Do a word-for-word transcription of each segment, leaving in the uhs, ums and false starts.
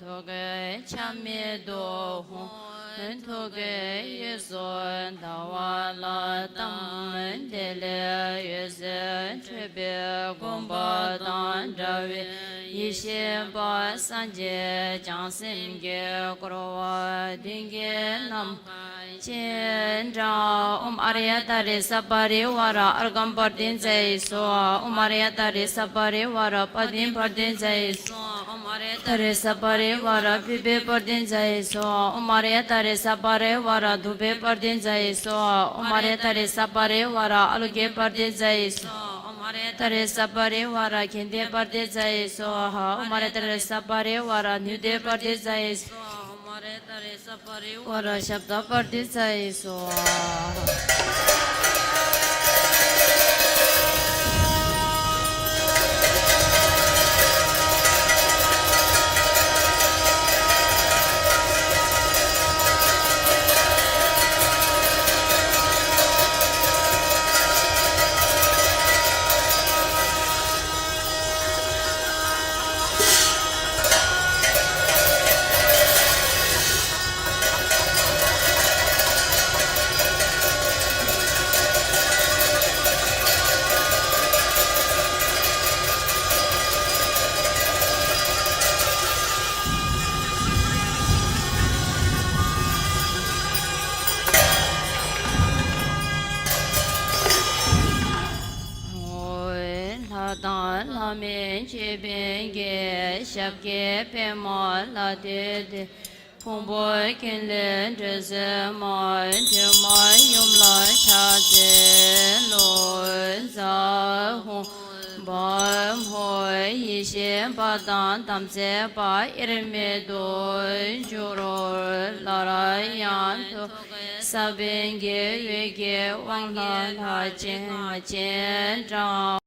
ཐུགས་ཀྱི་ཆ་མེད་དུ་ཧཱུྃ། ཐུགས་ཀྱི་གཡས་སུ་ཟླ་བ་ལ་བལྟམས། དེ་ལས་འོད་ཟེར་འཕྲོས་པས་དགོངས་པ་དང་འདྲ་བའི་ཡེ་ཤེས་པ་སངས་རྒྱས་བྱང་སེམས་ཀྱི་འཁོར་བ་མདུན་བསྐྱེད་ནམ་མཁའ་སྤྱན་དྲངས། ཨོཾ་ཨཱརྱ་ཏཱ་རེ་ས་པ་རི་ཝཱ་ར་ཨརྒྷཾ་པྲ་ཏཱིཙྪ་ཡེ་སྭཱ་ཧཱ། ཨོཾ་ཨཱརྱ་ཏཱ་རེ་ས་པ་རི་ཝཱ་ར་པ་ཏིཾ་པྲ་ཏཱིཙྪ་ཡེ་སྭཱ་ཧཱ། ཨོཾ་ཨཱརྱ་ཏཱ་རེ་ས་པ་རི་ཝཱ་ར་ཕུད་པེ་པྲ་ཏཱིཙྪ་ཡེ་སྭཱ་ཧཱ། ཨོཾ་ཨཱརྱ་ཏཱ་རེ་ས་པ་རི་ཝཱ་ར་དྷཱུ་པེ་པྲ་ཏཱིཙྪ་ཡེ་སྭཱ་ཧཱ། ཨོཾ་ཨཱརྱ་ཏཱ་རེ་ས་པ་རི་ཝཱ་ར་ཨཱ་ལོ་ཀེ་པྲ་ཏཱིཙྪ་ཡེ་སྭཱ་ཧཱ། ཨོཾ་ཨཱརྱ་ཏཱ་རེ་ས་པ་རི་ཝཱ་ར་གྷནྟེ་པྲ་ཏཱིཙྪ་ཡེ་སྭཱ་ཧཱ། ཨོཾ་ཨཱརྱ་ཏཱ་རེ་ས་པ་རི་ཝཱ་ར་ནུ་དེ་པྲ་ཏཱིཙྪ་ཡེ་སྭཱ་ཧཱ། ཨོཾ་ཨཱརྱ་ཏཱ་རེ་ས་པ་རི་ཝཱ་ར་ཤབྡ་པྲ་ཏཱིཙྪ་ཡེ་སྭཱ་ཧཱ། ལྷ་དང་ལྷ་མིན་ཅོད་པན་གྱི། ཞབས་ཀྱི་པདྨ་ལ་བཏུད་དེ། ཕུང་པོ་ཀུན་ལས་འགྲོ་སེམས་མ། སྒྲོལ་མ་ཡུམ་ལ་ཕྱག་འཚལ་ལོ། ཛཿཧཱུྃ་བཾ་ཧོཿ་ཡེ་ཤེས་པ་དང་དམ་ཚིག་པ། དབྱེར་མེད་དུ་གྱུར། སླར་ཡང་ཐུགས་ཀྱི་ས་བོན་གྱི་འོད་ཀྱི་དབང་ལ་ལྷ་ཆེན་སྤྱན་དྲངས།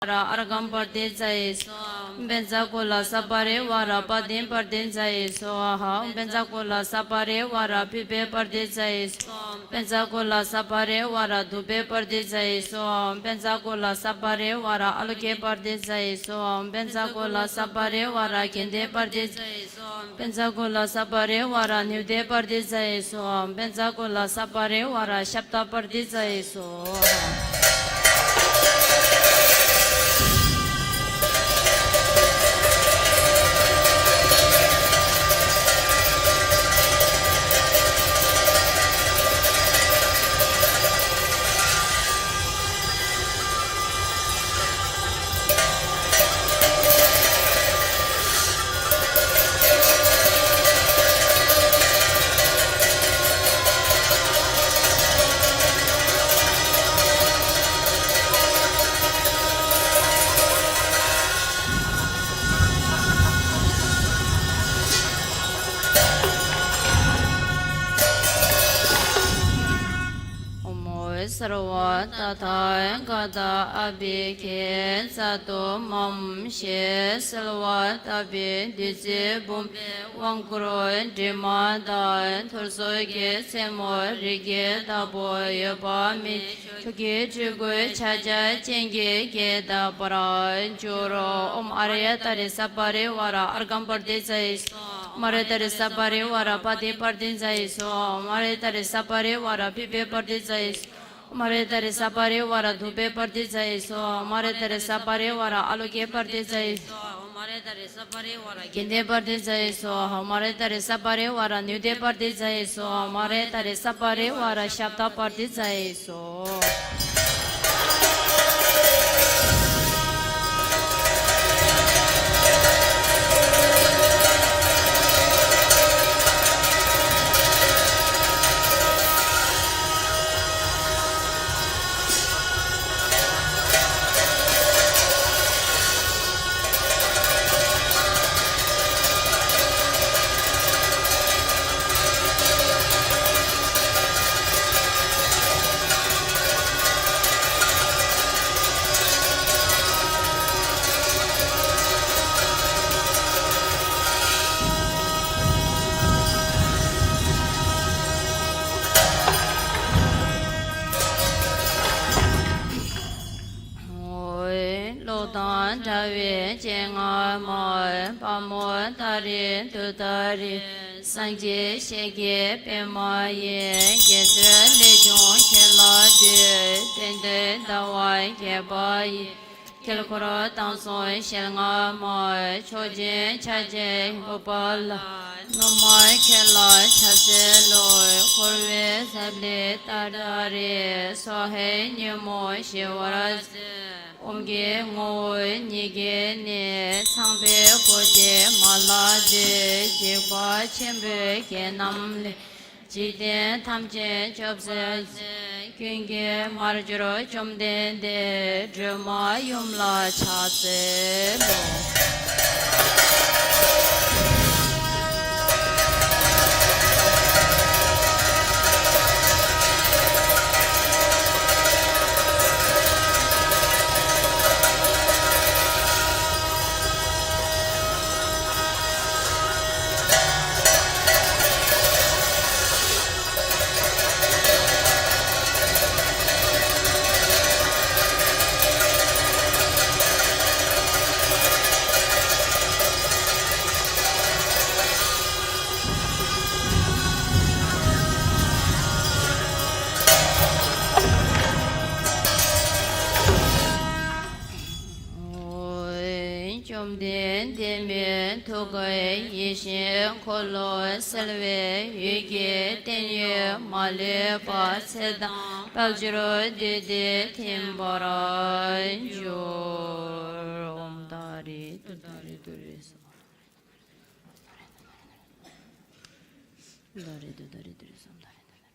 ཨརྒྷཾ་པྲ་ཏཱིཙྪ་ཡེ་སྭཱ་ཧཱ། ཨོཾ་བཛྲ་ཀུ་ལ་ས་པ་རི་ཝཱ་ར་པ་ཏིཾ་པྲ་ཏཱིཙྪ་ཡེ་སྭཱ་ཧཱ། ཨོཾ་བཛྲ་ཀུ་ལ་ས་པ་རི་ཝཱ་ར་ཕུད་པེ་པྲ་ཏཱིཙྪ་ཡེ་སྭཱ་ཧཱ། ཨོཾ་བཛྲ་ཀུ་ལ་ས་པ་རི་ཝཱ་ར་དྷཱུ་པེ་པྲ་ཏཱིཙྪ་ཡེ་སྭཱ་ཧཱ། ཨོཾ་བཛྲ་ཀུ་ལ་ས་པ་རི་ཝཱ་ར་ཨཱ་ལོ་ཀེ་པྲ་ཏཱིཙྪ་ཡེ་སྭཱ་ཧཱ། ཨོཾ་བཛྲ་ཀུ་ལ་ས་པ་རི་ཝཱ་ར་གྷནྟེ་པྲ་ཏཱིཙྪ་ཡེ་སྭཱ་ཧཱ། ཨོཾ་བཛྲ་ཀུ་ལ་ས་པ་རི་ཝཱ་ར་ནུ་དེ་པྲ་ཏཱིཙྪ་ཡེ་སྭཱ་ཧཱ། ཨོཾ་བཛྲ་ཀུ་ལ་ས་པ་རི་ཝཱ་ར་ཤབྡ་པྲ་ཏཱིཙྪ་ཡེ་སྭཱ་ཧཱ། ཨོཾ་སརྦ་ཏ་ཐཱ་ག་ཏ་ཨ་བྷི་ཥིཉྩ་ཏུ་མཾ་ཞེས་གསོལ་བ་བཏབ་པའི་བདུད་རྩི་བུམ་པའི་དབང་བསྐུར་དྲི་མ་དང་ཐོར་ཚུགས་ཀྱི་མཚན་མོ་རིགས་ཀྱི་བདག་པོ་འོད་དཔག་མེད་མཆོག་གི་སྤྲུལ་སྐུའི་ཕྱག་རྒྱ་བཅས་ཀྱིས་བརྒྱན་ཏེ་པར་གྱུར། ཨོཾ་ཨཱརྱ་ཏཱ་རེ་ས་པ་རི་ཝཱ་ར་ཨརྒྷཾ་པྲ་ཏཱིཙྪ་ཡེ་སྭཱ་ཧཱ། ཨོཾ་ཨཱརྱ་ཏཱ་རེ་ས་པ་རི་ཝཱ་ར་པ་ཏིཾ་པྲ་ཏཱིཙྪ་ཡེ་སྭཱ་ཧཱ། ཨོཾ་ཨཱརྱ་ཏཱ་རེ་ས་པ་རི་ཝཱ་ར་ཕུད་པེ་པྲ་ཏཱིཙྪ་ཡེ་སྭཱ་ཧཱ། ཨོཾ་ཨཱརྱ་ཏཱ་རེ་ས་པ་རི་ཝཱ་ར་དྷཱུ་པེ་པྲ་ཏཱིཙྪ་ཡེ་སྭཱ་ཧཱ། ཨོཾ་ཨཱརྱ་ཏཱ་རེ་ས་པ་རི་ཝཱ་ར་ཨཱ་ལོ་ཀེ་པྲ་ཏཱིཙྪ་ཡེ་སྭཱ་ཧཱ། ཨོཾ་ཨཱརྱ་ཏཱ་རེ་ས་པ་རི་ཝཱ་ར་གྷནྟེ་པྲ་ཏཱིཙྪ་ཡེ་སྭཱ་ཧཱ། ཨོཾ་ཨཱརྱ་ཏཱ་རེ་ས་པ་རི་ཝཱ་ར་ནུ་དེ་པྲ་ཏཱིཙྪ་ཡེ་སྭཱ་ཧཱ། ཨོཾ་ཨཱརྱ་ཏཱ་རེ་ས་པ་རི་ཝཱ་ར་ཤབྡ་པྲ་ཏཱིཙྪ་ཡེ་སྭཱ་ཧཱ། དང་འདྲ་བའི་སྤྱན་སྔ་མ། དཔའ་མོ་ཏཱ་རེ་ཏུཏྟཱ་རེ། སངས་རྒྱས་ཤཱཀྱའི་པདྨ་ཡིས། རྒྱལ་སྲས་ལས་བྱུང་ཁྱེད་ལ་འདུད། བསྟན་འདི་དར་བར་བྱེད་པ་ཡི། དཀྱིལ་འཁོར་དང་གསུམ་ཞལ་སྔ་མ། མཆོག་སྦྱིན་ཕྱག་བྱེད་ཕུར་པ་ལ། ནུ་མ་ཁྱེད་ལ་ཕྱག་འཚལ་ལོ། འཁོར་བའི་ས་བླའི་ཏཱ་རེ། སྭཱ་ཧཱའི་ཉོན་མོངས་ཞི་བར་མཛོད། ཨོཾ་གྱི་ངོ་བོ་ཉིད་ཀྱིས་ནི། ཚངས་པའི་འཁོར་གྱིས་མ་ལགས་ཏེ། འཇིགས་པ་ཆེན་པོའི་གྱད་རྣམས་ལས། འཇིག་རྟེན་ཐམས་ཅད་སྐྱོབ་མཛད་ཅིང་། ཀུན་གྱི་དམར་གྱུར་བཅོམ་ལྡན་འདས། སྒྲོལ་མ་ཡུམ་ལ་ཕྱག་འཚལ་ལོ། བཅོམ་ལྡན་འདས་མའི་ཐུགས་ཀའི་ཡེ་ཤེས་འཁོར་ལོ་བསིལ་བའི་འོད་ཀྱིས་བརྟན་གཡོ་མ་ལུས་པ་ཚེ་དང་རབ་འབྱོར་བདུད་སྡེ་ཐིམ་པར་གྱུར། ཨོཾ་ཏཱ་རེ་ཏུཏྟཱ་རེ་ཏུ་རེ་སྭཱ་ཧཱ། ཏཱ་རེ་ཏུཏྟཱ་རེ་ཏུ་རེ་སྭཱ་ཧཱ། ཏཱ་རེ་ཏུཏྟཱ་རེ་ཏུ་རེ་སྭཱ་ཧཱ། ཏཱ་རེ།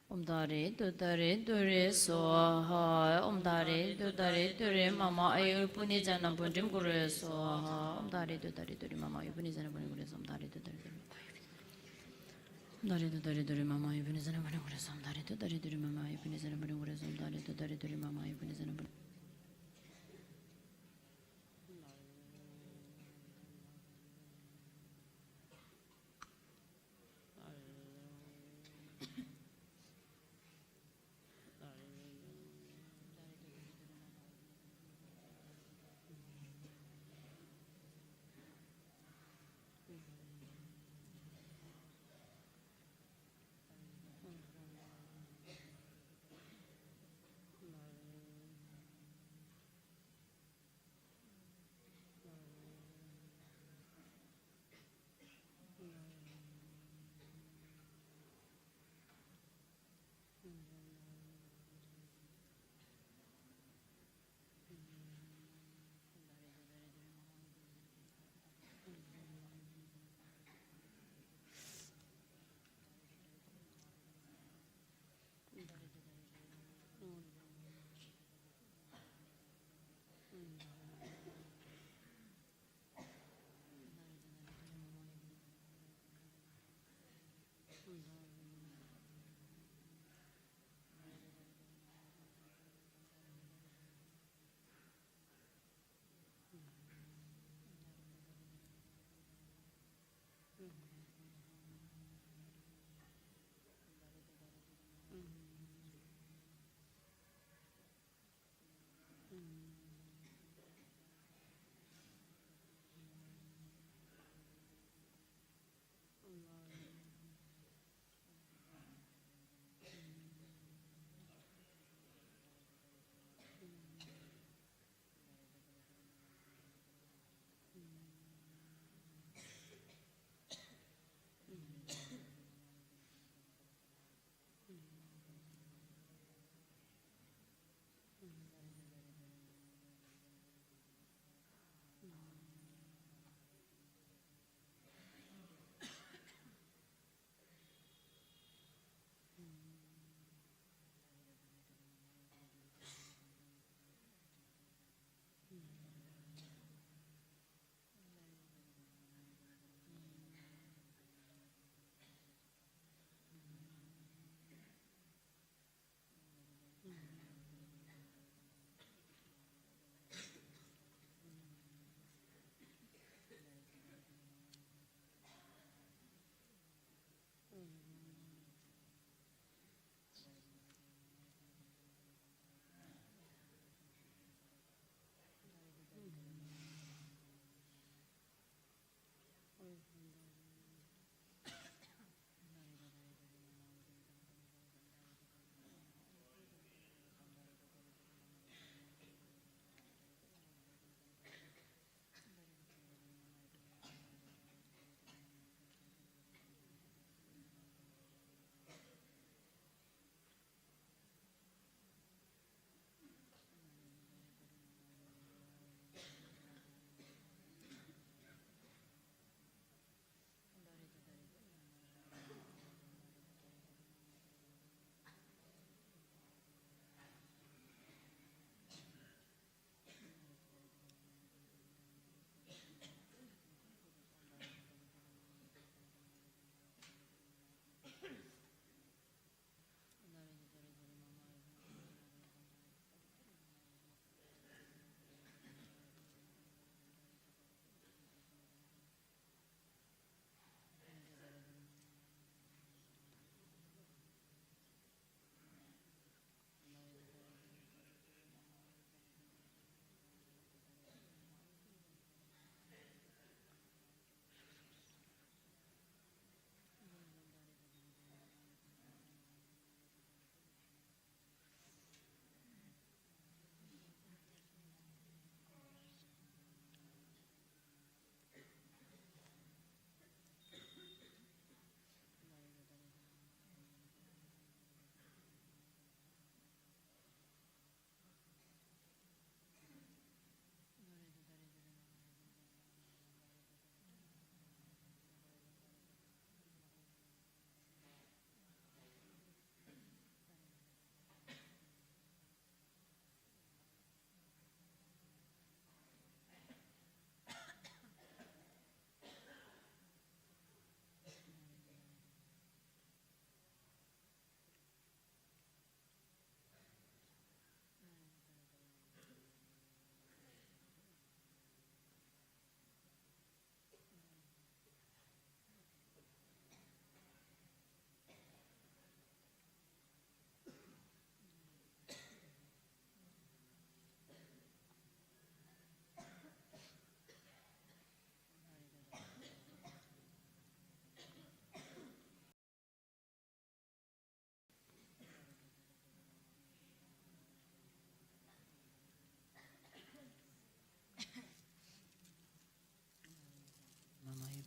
ཨོཾ་ད་རེ་དུ་ད་རེ་དུ་རེ་སྭཱ་ཧཱ། ཨོཾ་ད་རེ་དུ་ད་རེ་དུ་རེ་མ་མ་ཨཱ་ཡུར་པུ་ནི་ཛ་ན་བྷོ་ཊིཾ་གུ་རུ་སྭཱ་ཧཱ། ཨོཾ་ད་རེ་དུ་ད་རེ་དུ་རེ་མ་མ་ཨཱ་ཡུར་པུ་ནི་ཛ་ན་བྷོ་ཊིཾ་གུ་རུ་སྭཱ་ཧཱ། ཨོཾ་ད་རེ་དུ་ད་རེ་དུ་རེ་མ་མ་ཨཱ་ཡུར་པུ་ནི་ཛ་ན་བྷོ་ཊིཾ་གུ་རུ་སྭཱ་ཧཱ། ཨོཾ་ད་རེ་དུ་ད་རེ་དུ་རེ་མ་མ་ཨཱ་ཡུར་པུ་ནི་ཛ་ན་བྷོ་ཊིཾ་གུ་རུ་སྭཱ་ཧཱ། ཨོཾ་ད་རེ་དུ་ད་རེ་དུ་རེ་མ་མ་ཨཱ་ཡུར་པུ་ནི་ཛ་ན་བྷོ་ཊིཾ།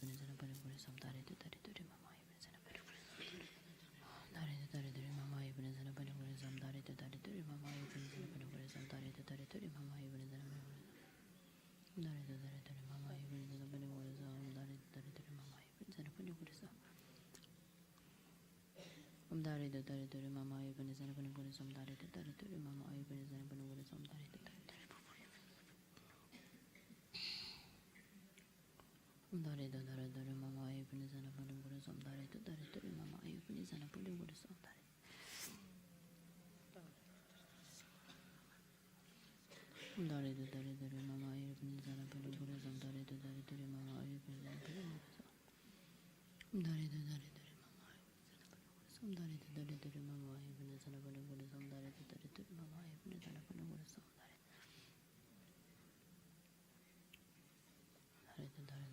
ཨོཾ་ཏཱ་རེ་ཏུཏྟཱ་རེ་ཏུ་རེ་མ་མ་ཨ་ཡུ་བ་ནི་ཛ་ན་པ་ཎི་གུ་རེ་སྭ། ཨོཾ་ཏཱ་རེ་ཏུཏྟཱ་རེ་ཏུ་རེ་མ་མ་ཨ་ཡུ་བ་ནི་ཛ་ན་པ་ཎི་གུ་རེ་སྭ། ཨོཾ་ཏཱ་རེ་ཏུཏྟཱ་རེ་ཏུ་རེ་མ་མ་ཨ་ཡུ་བ་ནི་ཛ་ན་པ་ཎི་གུ་རེ་སྭ། ཨོཾ་ཏཱ་རེ་ཏུཏྟཱ་རེ་ཏུ་རེ་མ་མ་ཨ་ཡུ་བ་ནི་ཛ་ན་པ་ཎི་གུ་རེ་སྭ། ཨོཾ་ཏཱ་རེ་ཏུཏྟཱ་རེ་ཏུ་རེ་མ་མ་ཨ་ཡུ་བ་ནི་ཛ་ན་པ་ཎི་གུ་རེ་སྭ། ཨོཾ་ཏཱ་རེ་ཏུཏྟཱ་རེ་ཏུ་རེ་མ་མ་ཨ་ཡུ་བ་ནི་ཛ་ན་པ་ཎི་གུ་རེ་སྭ། ཨོཾ་ཏཱ་རེ། ཨོཾ་ཏཱ་རེ་ཏུཏྟཱ་རེ་ཏུ་རེ་མ་མ་ཨ་ཡུ་བ་ནི་ཛ་ན་པ་ཎི་གུ་རེ་སྭ། ཨོཾ་ཏཱ་རེ་ཏུཏྟཱ་རེ་ཏུ་རེ་མ་མ་ཨ་ཡུ་བ་ནི་ཛ་ན་པ་ཎི་གུ་རེ་སྭ། ཨོཾ་ཏཱ་རེ་ཏུཏྟཱ་རེ་ཏུ་རེ་མ་མ་ཨ་ཡུ་བ་ནི་ཛ་ན་པ་ཎི་གུ་རེ་སྭ། ཨོཾ་ཏཱ་རེ་ཏུཏྟཱ་རེ་ཏུ་རེ་མ་མ་ཨ་ཡུ་བ་ནི་ཛ་ན་པ་ཎི་གུ་རེ་སྭ། ཨོཾ་ཏཱ་རེ་ཏུཏྟཱ་རེ་ཏུ་རེ་མ་མ་ཨ་ཡུ་བ་ནི་ཛ་ན་པ་ཎི་གུ་རེ་སྭ། ཨོཾ་ཏཱ་རེ།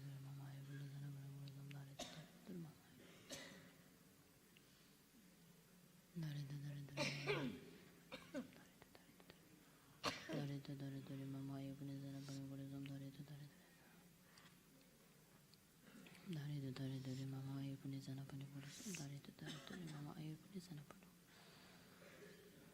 ཏུཏྟཱ་རེ་ཏུ་རེ་མ་མ་ཨ་ཡུ་བ་ནི་ཛ་ན་པ་ཎི་གུ་རེ་སྭ། ཨོཾ་ཏཱ་རེ་ཏུཏྟཱ་རེ་ཏུ་རེ་མ་མ་ཨ་ཡུ། ཏཱ་རེ་ཏུཏྟཱ་རེ་ཏུ་རེ་མ་མ་ཨ་ཡུ་བ་ནི་ཛ་ན་པ་ཎི་གུ་རེ་སྭ། ཏཱ་རེ་ཏུཏྟཱ་རེ་ཏུ་རེ་མ་མ་ཨ་ཡུ་བ་ནི་ཛ་ན་པ་ཎི་གུ་རེ་སྭ། ཏཱ་རེ་ཏུཏྟཱ་རེ་ཏུ་རེ། ཏཱ་རེ་ཏུཏྟཱ་རེ་ཏུ་རེ་མ་མ་ཨ་ཡུ་བ་ནི་ཛ་ན་པ་ཎི་གུ་རེ་སྭ། ཏཱ་རེ་ཏུཏྟཱ་རེ་ཏུ་རེ་མ་མ་ཨ་ཡུ་བ་ནི་ཛ་ན་པ་ཎི།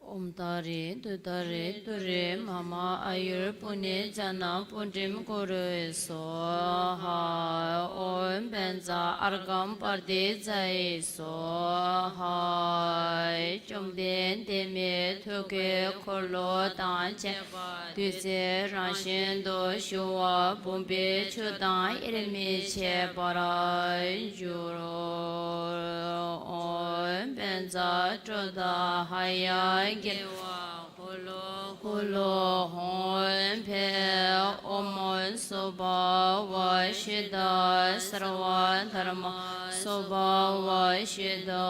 ཨོཾ་ཏཱ་རེ་ཏུཏྟཱ་རེ་ཏུ་རེ་མ་མ་ཨ་ཡུར་བུ་ནི་ཛ་ན་པུ་ཊིམ་གུ་རུ་སྭཱ་ཧཱ། ཨོཾ་བཛྲ་ཨརྒྷཾ་པྲ་ཏི་ཙ་ཡེ་སྭཱ་ཧཱ། བཅོམ་ལྡན་འདས་མའི་ཐུགས་ཀྱི་འཁོར་ལོ་དང་བཅས་པ་བདུད་རྩིའི་རང་བཞིན་དུ་ཞུ་བ་བུམ་པའི་ཆུ་དང་དབྱེར་མི་ཕྱེད་པར་གྱུར། ཨོཾ་བཛྲ་ཀྲོ་དྷ་ཧ་ཡ་གིར་བ་ཧུ་ལུ་ཧུ་ལུ་ཧཱུྃ་ཕཊ། ཨོཾ་སུ་བྷ་ཝ་ཤུདྡྷ་སརྦ་དྷརྨ་སུ་བྷ་ཝ་ཤུདྡྷ་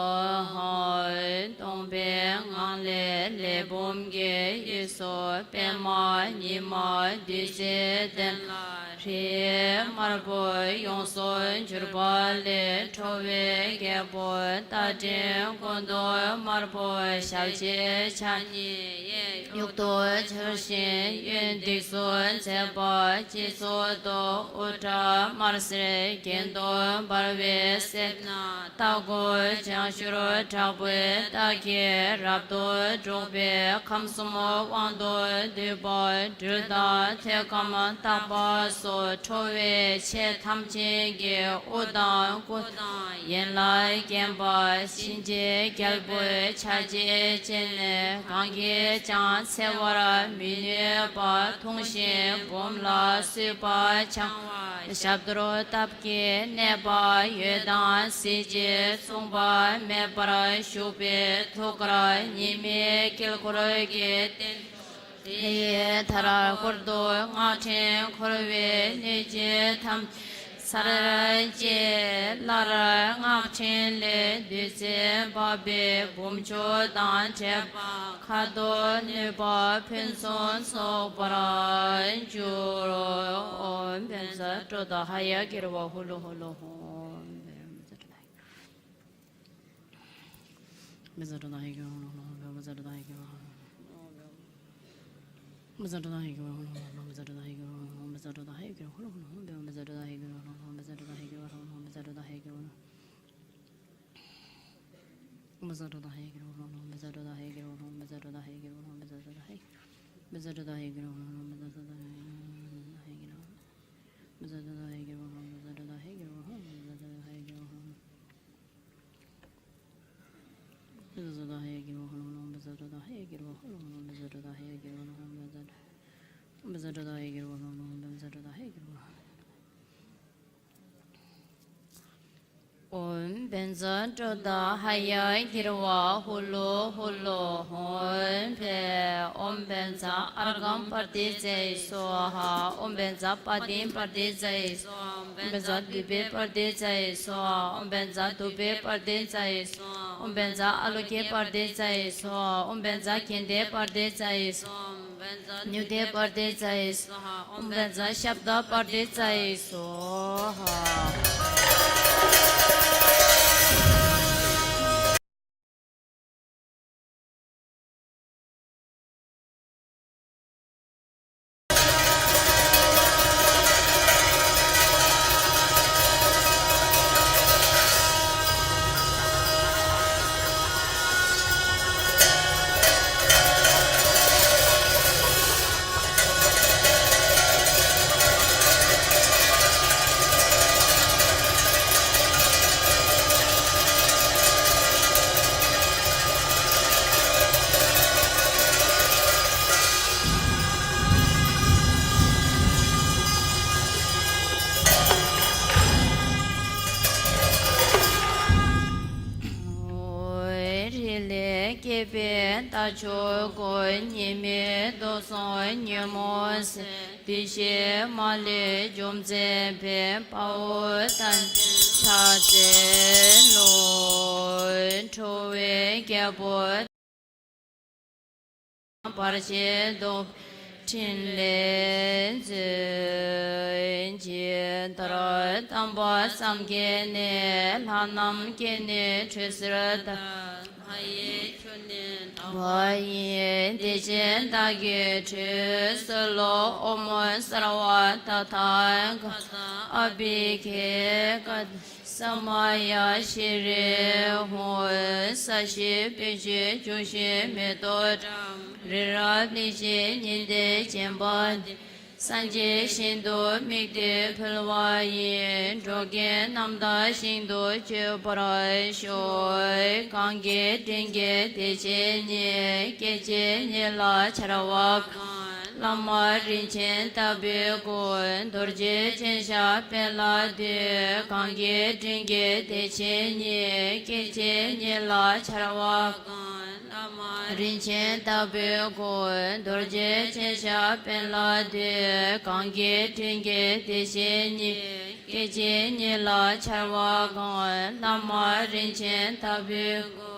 ཧཱུྃ། སྟོང་པའི་ངང་ལས་ལས་བུམ་གྱི་དབུས་སུ་པདྨ་ཉི་མ་བདུད་རྩིའི་གདན་ལ་རིའི་དམར་པོ་ཡོངས་སུ་གྱུར་པ་ལས་ཁྲོ་བོའི་རྒྱལ་པོ་རྟ་མགྲིན་སྐུ་མདོག་དམར་པོ་ཞལ་གཅིག་ཕྱག་གཉིས་གཡས་དབྱུག་ཏོ་འཕྱར་ཞིང་གཡོན་འདེགས་སུ་མཛད་པ་སྤྱི་གཙུག་ཏུ་དབུ་སྐྲ་དམར་སེར་གྱེན་དུ་འབར་བའི་སེར་སྣ་རྟ་མགོ་ལྗང་བྱུར་དྲག་པོའི་རྟགས་ཀྱིས་རབ་ཏུ་འགྲོགས་པའི་ཁམས་གསུམ་དབང་དུ་འདུས་པ་སྦྲུལ་དང་ཐེའུ་སྐམ་སྟག་ལྤགས་སོགས་ཁྲོ་བོའི་ཆས་ཐམས་ཅད་ཀྱི་དབུ་དང་སྐུ་དང་ཡན་ལག་བརྒྱན་པ་གཤིན་རྗེའི་རྒྱལ་པོའི་ཆ་བྱད་སྤྱན་ནི་གང་གིས་ཀྱང་འཚལ་བར་མི་ནུས་པ། འཐུང་ཞིང་བུམ་ལ་བསྲུབས་པ་འཆང་བ་ཞབས་རྡོལ་སྟབས་ཀྱིས་གནས་པ། འོད་དང་གཟི་བརྗིད་མཚུངས་པ་མེད་པར་བཞུགས་པའི་ཐུགས་ཀར་ཉི་མའི་དཀྱིལ་འཁོར་གྱི་སྟེང་དུ་དེ་ཡི་མཐའ་འཁོར་དུ་སྔགས་ཕྲེང་འཁོར་བའི་གནོད་སྦྱིན་ཐམས་ཅད་ཚར་བཅད། སླར་སྔགས་ཕྲེང་ལས་བདུད་རྩི་འབབ་པའི་བུམ་ཆུ་དང་འདྲེས་པ་ཁ་དོག་ནུས་པ་ཕུན་སུམ་ཚོགས་པར་འགྱུར། ཨོཾ་བཛྲ་ཀྲོ་དྷ་ཧ་ཡ་གིར་བ་ཧུ་ལུ་ཧུ་ལུ་ཧཱུྃ། ཨོཾ་བཛྲ་ཀྲོ་དྷ་ཧ་ཡ་གིར་བ་ཧུ་ལུ་ཧུ་ལུ་ཧཱུྃ་ཕཊ། ཨོཾ་བཛྲ་ཨརྒྷཾ་པྲ་ཏི་ཙ་ཡེ་སྭཱ་ཧཱ། ཨོཾ་བཛྲ་པ་ཏིཾ་པྲ་ཏི་ཙ་ཡེ་སྭཱ་ཧཱ། ཨོཾ་བཛྲ་དྷཱུ་པེ་པྲ་ཏི་ཙ་ཡེ་སྭཱ་ཧཱ། ཨོཾ་བཛྲ་དྷཱུ་པེ་པྲ་ཏི་ཙ་ཡེ་སྭཱ་ཧཱ། ཨོཾ་བཛྲ་ཨ་ལོ་ཀེ་པྲ་ཏི་ཙ་ཡེ་སྭཱ་ཧཱ། ཨོཾ་བཛྲ་གྷནྡྷེ་པྲ་ཏི་ཙ་ཡེ་སྭཱ་ཧཱ། ཨོཾ་བཛྲ་ནྱུ་ཏེ་པྲ་ཏི་ཙ་ཡེ་སྭཱ་ཧཱ། ཨོཾ་བཛྲ་ཤབྡ་པྲ་ཏི་ཙ་ཡེ་སྭཱ་ཧཱ། པའི་རྟ་མཆོག་སྐུ། ཉི་མའི་མདོག་བཟུང་ཉོན་མོངས་སེལ། བདུད་བཞིའི་མ་ལུས་འཇོམས་མཛད་པའི། དཔའ་བོ་རྟ་མགྲིན་ཕྱག་འཚལ་ལོ། ཁྲོ་བོའི་རྒྱལ་པོ་བར་ཆད་བཟློག་པའི་ཕྲིན་ལས་མཛོད་ཅིག། ད་རེས་དམ་པ་བསམ་གྱིས་ནི། ལྷ་རྣམས་ཀྱི་ནི་ཁྲོད་གསེར་ལྟར། མ་ཡི་ཆུ་ནི་ལྡང་བ་ཡིས། བདེ་ཆེན་བདག་གི་ཁྲོད་སོལ་ལོ། ཨོཾ་སརྦ་ཏ་ཐཱ་ག་ཏ་ཨ་བྷི་གྷྱེ་ཀ་ཏེ་ས་མ་ཡ་ཤྲཱི་ཧཱུྃ། ས་གཞི་སྤོས་ཆུས་བྱུགས་ཤིང་མེ་ཏོག་བཀྲམ། རི་རབ་གླིང་བཞི་ཉི་ཟླས་བརྒྱན་པ་འདི། སངས་རྒྱས་ཞིང་དུ་དམིགས་ཏེ་འཕེལ་བ་ཡིས། འགྲོ་ཀུན་རྣམ་དག་ཞིང་དུ་སྤྱོད་པར་ཤོག། གངས་ཀྱི་སྤྲིན་གྱི་བདེ་ཆེན་ཉིད། སྐྱེ་མཆེད་གཉིས་ལ་འཆར་བ་གང་། བླ་མ་རིན་ཆེན་ལྟ་བུའི་སྐུ། རྡོ་རྗེ་ཅན་ཞབས་པད་ལ་འདུད། གངས་ཀྱི་སྤྲིན་གྱི་བདེ་ཆེན་ཉིད། སྐྱེ་མཆེད་གཉིས་ལ་འཆར་བ་གང་། བླ་མ་རིན་ཆེན་ལྟ་བུའི་སྐུ། རྡོ་རྗེ་ཅན་ཞབས་པད་ལ་འདུད། གངས་ཀྱི་སྤྲིན་གྱི་བདེ་ཆེན་ཉིད། སྐྱེ་མཆེད་གཉིས་ལ་འཆར་བ་གང་། བླ་མ་རིན་ཆེན་ལྟ་བུའི་སྐུ།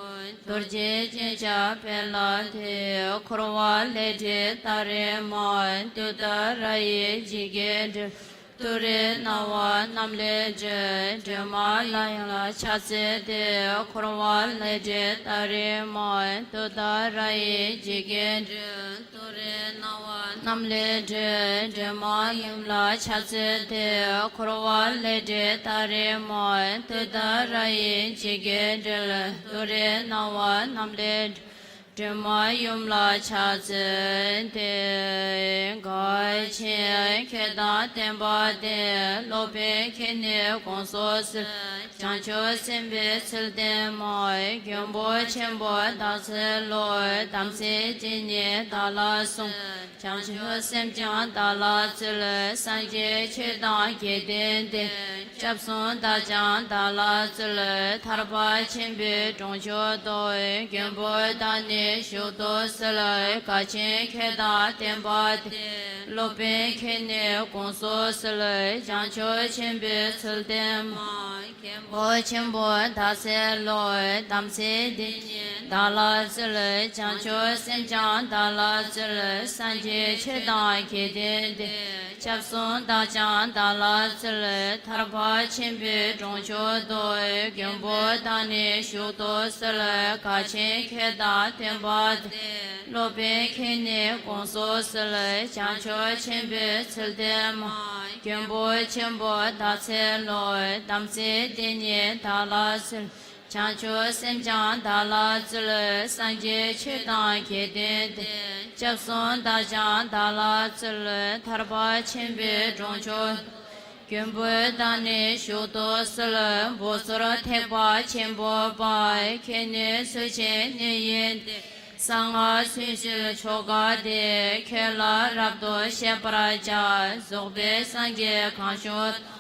རྡོ་རྗེ་ཅན་ཞབས་པད་ལ་འདུད། འཁོར་བ་ལས་འདྲེན་ཏཱ་རེ་མ། ཏུཏྟཱ་ར་ཡིས་འཇིགས་རྒྱུད་བསྒྲལ། ཏུ་རེ་ན་བ་རྣམས་ལས་སྒྲོལ། སྒྲོལ་མ་ལ་ཡུམ་ལ་ཕྱག་འཚལ་ཏེ། འཁོར་བ་ལས་འདྲེན་ཏཱ་རེ་མ། ཏུཏྟཱ་ར་ཡིས་འཇིགས་རྒྱུད་བསྒྲལ། ཏུ་རེ་ན་བ་རྣམས་ལས་སྒྲོལ། སྒྲོལ་མ་ལ་ཡུམ་ལ་ཕྱག་འཚལ་ཏེ། འཁོར་བ་ལས་འདྲེན་ཏཱ་རེ་མ། ཏུཏྟཱ་ར་ཡིས་འཇིགས་རྒྱུད་བསྒྲལ། ཏུ་རེ་ན་བ་རྣམས་ལས་སྒྲོལ། སྒྲོལ་མ་ཡུམ་ལ་ཕྱག་འཚལ་ཏེ། མགར་ཆེན་ཁྱེད་དང་བསྟན་པ་འདི། སློབ་དཔོན་ཁྱེད་ནི་དགོངས་སུ་གསོལ། བྱང་ཆུབ་སེམས་དཔའི་ཚུལ་ལྡན་མ། མགོན་པོ་ཆེན་པོ་བདག་འཚལ་ལོ། དམ་ཚིག་འདི་ཉིད་བདག་ལ་སྲུངས། བྱང་ཆུབ་སེམས་ཀྱང་བདག་ལ་སྩོལ། སངས་རྒྱས་ཆོས་དང་དགེ་འདུན་འདུས། སྐྱབས་གསུམ་དག་ཀྱང་བདག་ལ་སྩོལ། ཐར་པ་ཆེན་པོའི་གྲོང་མཆོག་ཏུ། མགོན་པོ་བདག་ནི་བཞུགས་སུ་གསོལ། མགར་ཆེན་ཁྱེད་དང་བསྟན་པ་འདི། སློབ་དཔོན་ཁྱེད་ནི་དགོངས་སུ་གསོལ། བྱང་ཆུབ་ཆེན་པོའི་ཚུལ་ལྡན་མ། མགོན་པོ་ཆེན་པོ་བདག་འཚལ་ལོ། དམ་ཚིག་འདི་ཉིད་བདག་ལ་སྩོལ། བྱང་ཆུབ་སེམས་ཀྱང་བདག་ལ་སྩོལ། སངས་རྒྱས་ཆོས་དང་དགེ་འདུན་འདུས། སྐྱབས་གསུམ་དག་ཀྱང་བདག་ལ་སྩོལ། ཐར་པ་ཆེན་པོའི་གྲོང་མཆོག་ཏུ། མགོན་པོ་བདག་ནི་བཞུགས་སུ་གསོལ། མགར་ཆེན་ཁྱེད་དང་བསྟན་པ་འདི། སློབ་དཔོན་ཁྱེད་ནི་དགོངས་སུ་གསོལ། བྱང་ཆུབ་ཆེན་པོའི་ཚུལ་ལྡན་མ། མགོན་པོ་ཆེན་པོ་བདག་འཚལ་ལོ། དམ་ཚིག་འདི་ཉིད་བདག་ལ་སྩོལ། བྱང་ཆུབ་སེམས་ཀྱང་བདག་ལ་སྩོལ། སངས་རྒྱས་ཆོས་དང་དགེ་འདུན་འདུས། སྐྱབས་གསུམ་དག་ཀྱང་བདག་ལ་སྩོལ། ཐར་པ་ཆེན་པོའི་གྲོང་མཆོག་ཏུ། མགོན་པོ་བདག་ནི་བཞུགས་སུ་གསོལ། བུ་ཚུར་ཐེག་པ་ཆེན་པོ་པ། ཁྱེད་ནི་ཚུལ་ཆེན་གནས་ཡུན་ཏེ། གསང་སྔགས་ཚུལ་བཞིན་ཆོ་ག་འདི། ཁྱོད་ལ་རབ་ཏུ་བཤད་པར་བྱ། རྫོགས་པའི་སངས་རྒྱས་གང་བྱུང་དང་།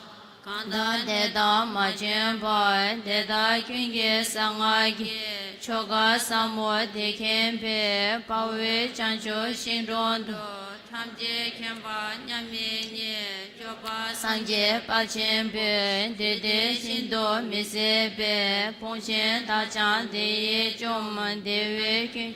གང་དག་དེ་དག་མ་བྱོན་པར། དེ་དག་ཀུན་གྱི་གསང་སྔགས་ཀྱི། ཆོ་ག་ཟབ་མོ་འདི་མཁྱེན་པས། དཔའ་བོས་བྱང་ཆུབ་ཤིང་དྲུང་དུ། ཐམས་ཅད་མཁྱེན་པ་མཉམ་མེད་ཉིད། སྤྱོད་པ་སངས་རྒྱས་དཔལ་ཆེན་པོས། བདུད་སྡེ་ཤིན་ཏུ་མི་བཟད་པའི། དཔུང་ཆེན་དག་ཀྱང་དེ་ཡིས་བཅོམ། དེ་བས་ཀུན་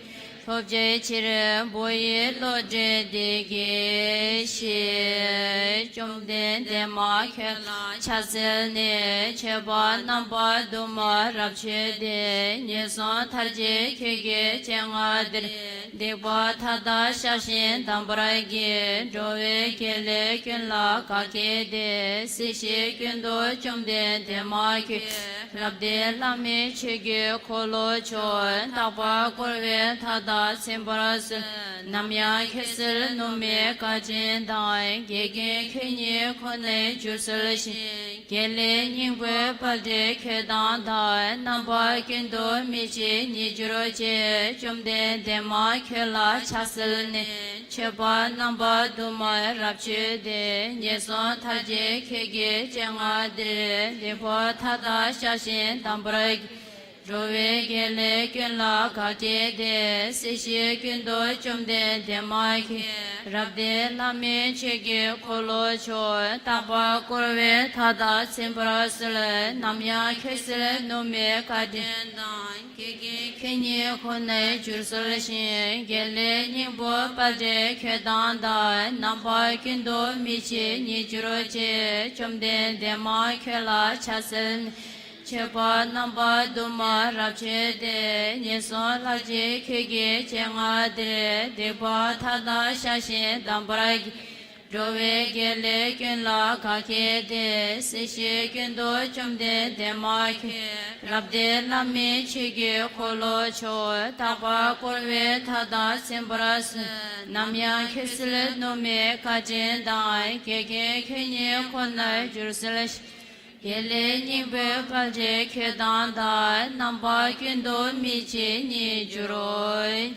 ལྷོད་པའི་ཕྱིར། བུ་ཡི་བློ་གྲོས་འདི་གིས་ཤིག། བཅོམ་ལྡན་འདས་མ་ཁྱོད་ལ་ཕྱག་འཚལ་ནས། མཆོད་པ་རྣམ་པ་དུ་མ་རབ་མཆོད་དེ། ངན་སོང་མཐར་བྱེད་ཁྱོད་ཀྱི་སྤྱན་སྔར་འདིར། སྡིག་པ་མཐའ་དག་བཤགས་ཤིང་དམ་པར་བགྱི། འགྲོ་བའི་དགེ་ལེགས་ཀུན་ལ་བཀའ་བསྐྱེད་དེ། སྲིད་ཞིའི་ཀུན་ཏུ་བཅོམ་ལྡན་འདས་མ་ཁྱོད། རབ་བརྟན་ལྷ་མིའི་ཆོས་ཀྱི་འཁོར་ལོ་མཆོག། རྟག་པར་བསྐོར་བས་མཐའ་དག་ཚིམ་པར་གསོལ། ནམ་ཡང་ཁྱད་གསོད་ནུབ་མེད་བཀའ་དྲིན་དང་། འགལ་རྐྱེན་ཁྱོད་ཉིད་ཁོ་ནས་གྱུར་ཚུལ་བཞིན། དགེ་ལེགས་སྙིང་པོའི་དཔལ་འབྲས་ཁྱོད་དང་ལྡན། རྣམ་པ་ཀུན་ཏུ་མི་ཕྱེད་ཉིད་གྱུར་ཅིག། བཅོམ་ལྡན་འདས་མ་ཁྱོད་ལ་ཕྱག་འཚལ་ནས། མཆོད་པ་རྣམ་པ་དུ་མ་རབ་མཆོད་དེ། ངན་སོང་མཐར་བྱེད་ཁྱོད་ཀྱི་སྤྱན་སྔར་འདིར། སྡིག་པ་མཐའ་དག་བཤགས་ཤིང་དམ་པར་བགྱི། འགྲོ་བའི་དགེ་ལེགས་ཀུན་ལ་བཀའ་དྲིན་ཏེ། སྲིད་ཞིའི་ཀུན་ཏུ་བཅོམ་ལྡན་འདས་མ་ཁྱེད། རབ་བརྟན་ལྷ་མིའི་ཆོས་ཀྱི་འཁོར་ལོ་མཆོག། རྟག་པར་བསྐོར་བའི་མཐའ་དག་ཚིམ་པར་གསོལ། ནམ་ཡང་ཁྱེད་སྲིད་ནུབ་མེད་བཀའ་དྲིན་དང་། ཀྱེ་ཀྱེ་ཁྱེད་ཉིད་ཁོ་ནར་འགྱུར་གསོལ་ཞིང་། དགེ་ལེགས་སྙིང་པོ་དཔལ་འབྲེལ་ཁྱོད་དང་ལྡན། ནམ་མཁའ་ཀུན་ཏུ་མི་ཕྱེད་ཉིད་གྱུར་ཅིག། བཅོམ་ལྡན་འདས་མ་ཁྱོད་ལ་ཕྱག་འཚལ་ནས། མཆོད་པ་རྣམ་པ་དུ་མ་རབ་མཆོད་དེ། ངན་སོང་ལྷག་བཅས་ཁྱོད་ཀྱི་སྤྱན་སྔར་འདིར། སྡིག་པ་མཐའ་དག་བཤགས་ཤིང་དམ་པར་བགྱི། འགྲོ་བའི་དགེ་ལེགས་ཀུན་ལ་བཀའ་བསྒོས་ཏེ། སྲིད་ཞིའི་ཀུན་ཏུ་བཅོམ་ལྡན་འདས་མ་ཁྱེད། རབ་བརྟན་ལྷ་མིའི་ཆོས་ཀྱི་འཁོར་ལོ་མཆོག། རྟག་པར་བསྐོར་བའི་མཐའ་དག་ཚིམ་པར་གསོལ། ནམ་ཡང་ཁྱེད་སྲིད་ནུབ་མེད་བཀའ་དྲིན་དང་། ཀྱེ་ཀྱེ་ཁྱེད་ཉིད་ཁོ་ནར་འགྱུར་གསོལ་ཞིང་། དགེ་ལེགས་སྙིང་པོའི་དཔལ་འབྲེལ་ཁྱོད་དང་ལྡན། ནམ་མཁའ་ཀུན་ཏུ་མི་ཕྱེད་ཉིད་གྱུར་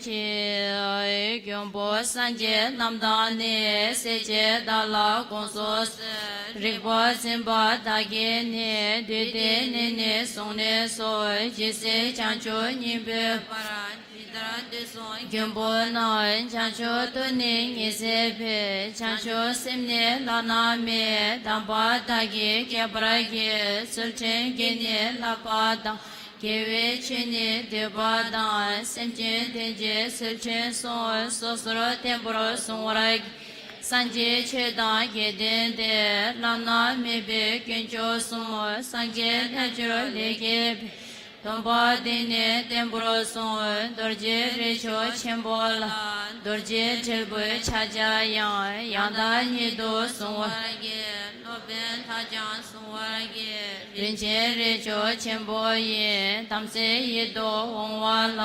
ཅིག། མགོན་པོ་སངས་རྒྱས་རྣམས་དང་ནི། སྲས་བཅས་བདག་ལ་དགོངས་སུ་གསོལ། རིག་པ་འཛིན་པ་བདག་གིས་ནི། བདུད་སྡེ་བསྣུན་ནས་བསྲུང་ནས་སུ། ཇི་སྲིད་བྱང་ཆུབ་སྙིང་པོའི་བར། ཇི་ལྟར་འདོད་གསུངས་མགོན་པོ་རྣམས། བྱང་ཆུབ་ཏུ་ནི་ངེས་བྱེད་པའི། བྱང་ཆུབ་སེམས་ནི་བླ་ན་མེད། དམ་པ་བདག་གིས་རྒྱས་པར་བགྱི། ཚུལ་ཁྲིམས་ཀྱིས་ནི་བསླབ་པ་དང་། དགེ་བའི་ཆོས་ནི་འདོད་པ་དང་། སེམས་ཅན་དོན་བྱེད་ཚུལ་ཁྲིམས་སྲུང་། སོ་སོར་བརྟན་པོར་བསྲུང་བར་བགྱི། སངས་རྒྱས་ཆོས་དང་དགེ་འདུན་ཏེ། བླ་ན་མེད་པའི་དཀོན་མཆོག་གསུམ། སངས་རྒྱས་རྣལ་འབྱོར་ལས་སྐྱེས་པའི། སྡོམ་པ་འདི་ནི་བརྟན་པོར་སྲུང་། རྡོ་རྗེ་རིགས་མཆོག་ཆེན་པོ་ལ། རྡོ་རྗེ་དྲིལ་བུའི་ཕྱག་རྒྱ་ཡང་། ཡང་དག་ཉིད་དུ་བསྲུང་བར་བགྱི། སློབ་དཔོན་དག་ཀྱང་བསྲུང་བར་བགྱི། རིན་ཆེན་རིགས་མཆོག་ཆེན་པོ་ཡི། དམ་ཚིག་ཡིད་དུ་འོང་བ་ལ།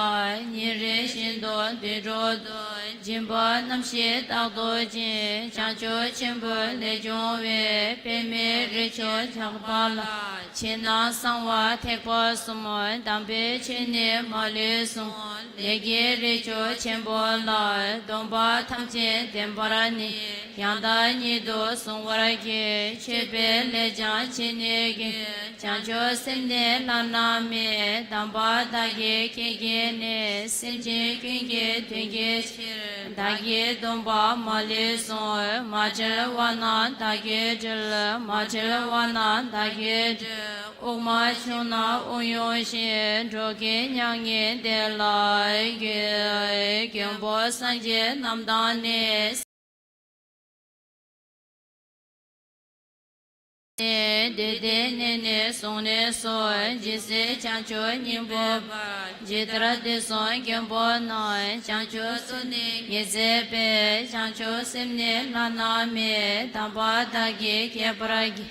ཉིན་རེ་བཞིན་དུ་དུད་འགྲོ་དང་། སྦྱིན་པ་རྣམ་བཞི་རྟག་ཏུ་སྦྱིན། བྱང་ཆུབ་ཆེན་པོའི་ལས་བྱུང་བའི། པདྨའི་རིགས་མཆོག་ཆགས་པ་ལ། ཕྱི་ནང་གསང་བ་ཐེག་པ་གསུམ། དམ་པའི་ཆོས་ནི་མ་ལུས་སྲུང་། ལས་ཀྱི་རིགས་མཆོག་ཆེན་པོ་ལ། སྡོམ་པ་ཐམས་ཅད་བདེན་པར་ནི། ཡང་དག་ཉིད་དུ་བསྲུང་བར་བགྱི། མཆོད་པའི་ལས་ཀྱང་བྱེད་ནུས་ཀྱི། བྱང་ཆུབ་སེམས་ནི་བླ་ན་མེད། དམ་པ་བདག་གིས་ཁྱེད་ཀྱིས་ནི། སེམས་ཅན་ཀུན་གྱི་དོན་གྱི་ཕྱིར། བདག་གི་སྡོམ་པ་མ་ལུས་སྲུང་། མ་དྲིལ་བ་རྣམས་བདག་གིས་དྲིལ། མ་དྲིལ་བ་རྣམས་བདག་གིས་དྲིལ། དབུགས་མ་ཕྱུང་ན་དབུགས་དབྱུང་ཞིང་། འགྲོ་ཀུན་མྱ་ངན་འདས་ལ་འགོད། མགོན་པོ་སངས་རྒྱས་རྣམས་དང་ནི། བདུད་སྡེ་བསྣུན་ནས་བསྲུང་ནས་སུ། ཇི་སྲིད་བྱང་ཆུབ་སྙིང་པོའི་བར། ཇི་ལྟར་འདོད་གསུངས་མགོན་པོ་རྣམས། བྱང་ཆུབ་ཏུ་ནི་ངེས་བྱེད་པའི། བྱང་ཆུབ་སེམས་ནི་བླ་ན་མེད། དམ་པ་བདག་གིས་རྒྱས་པར་བགྱི།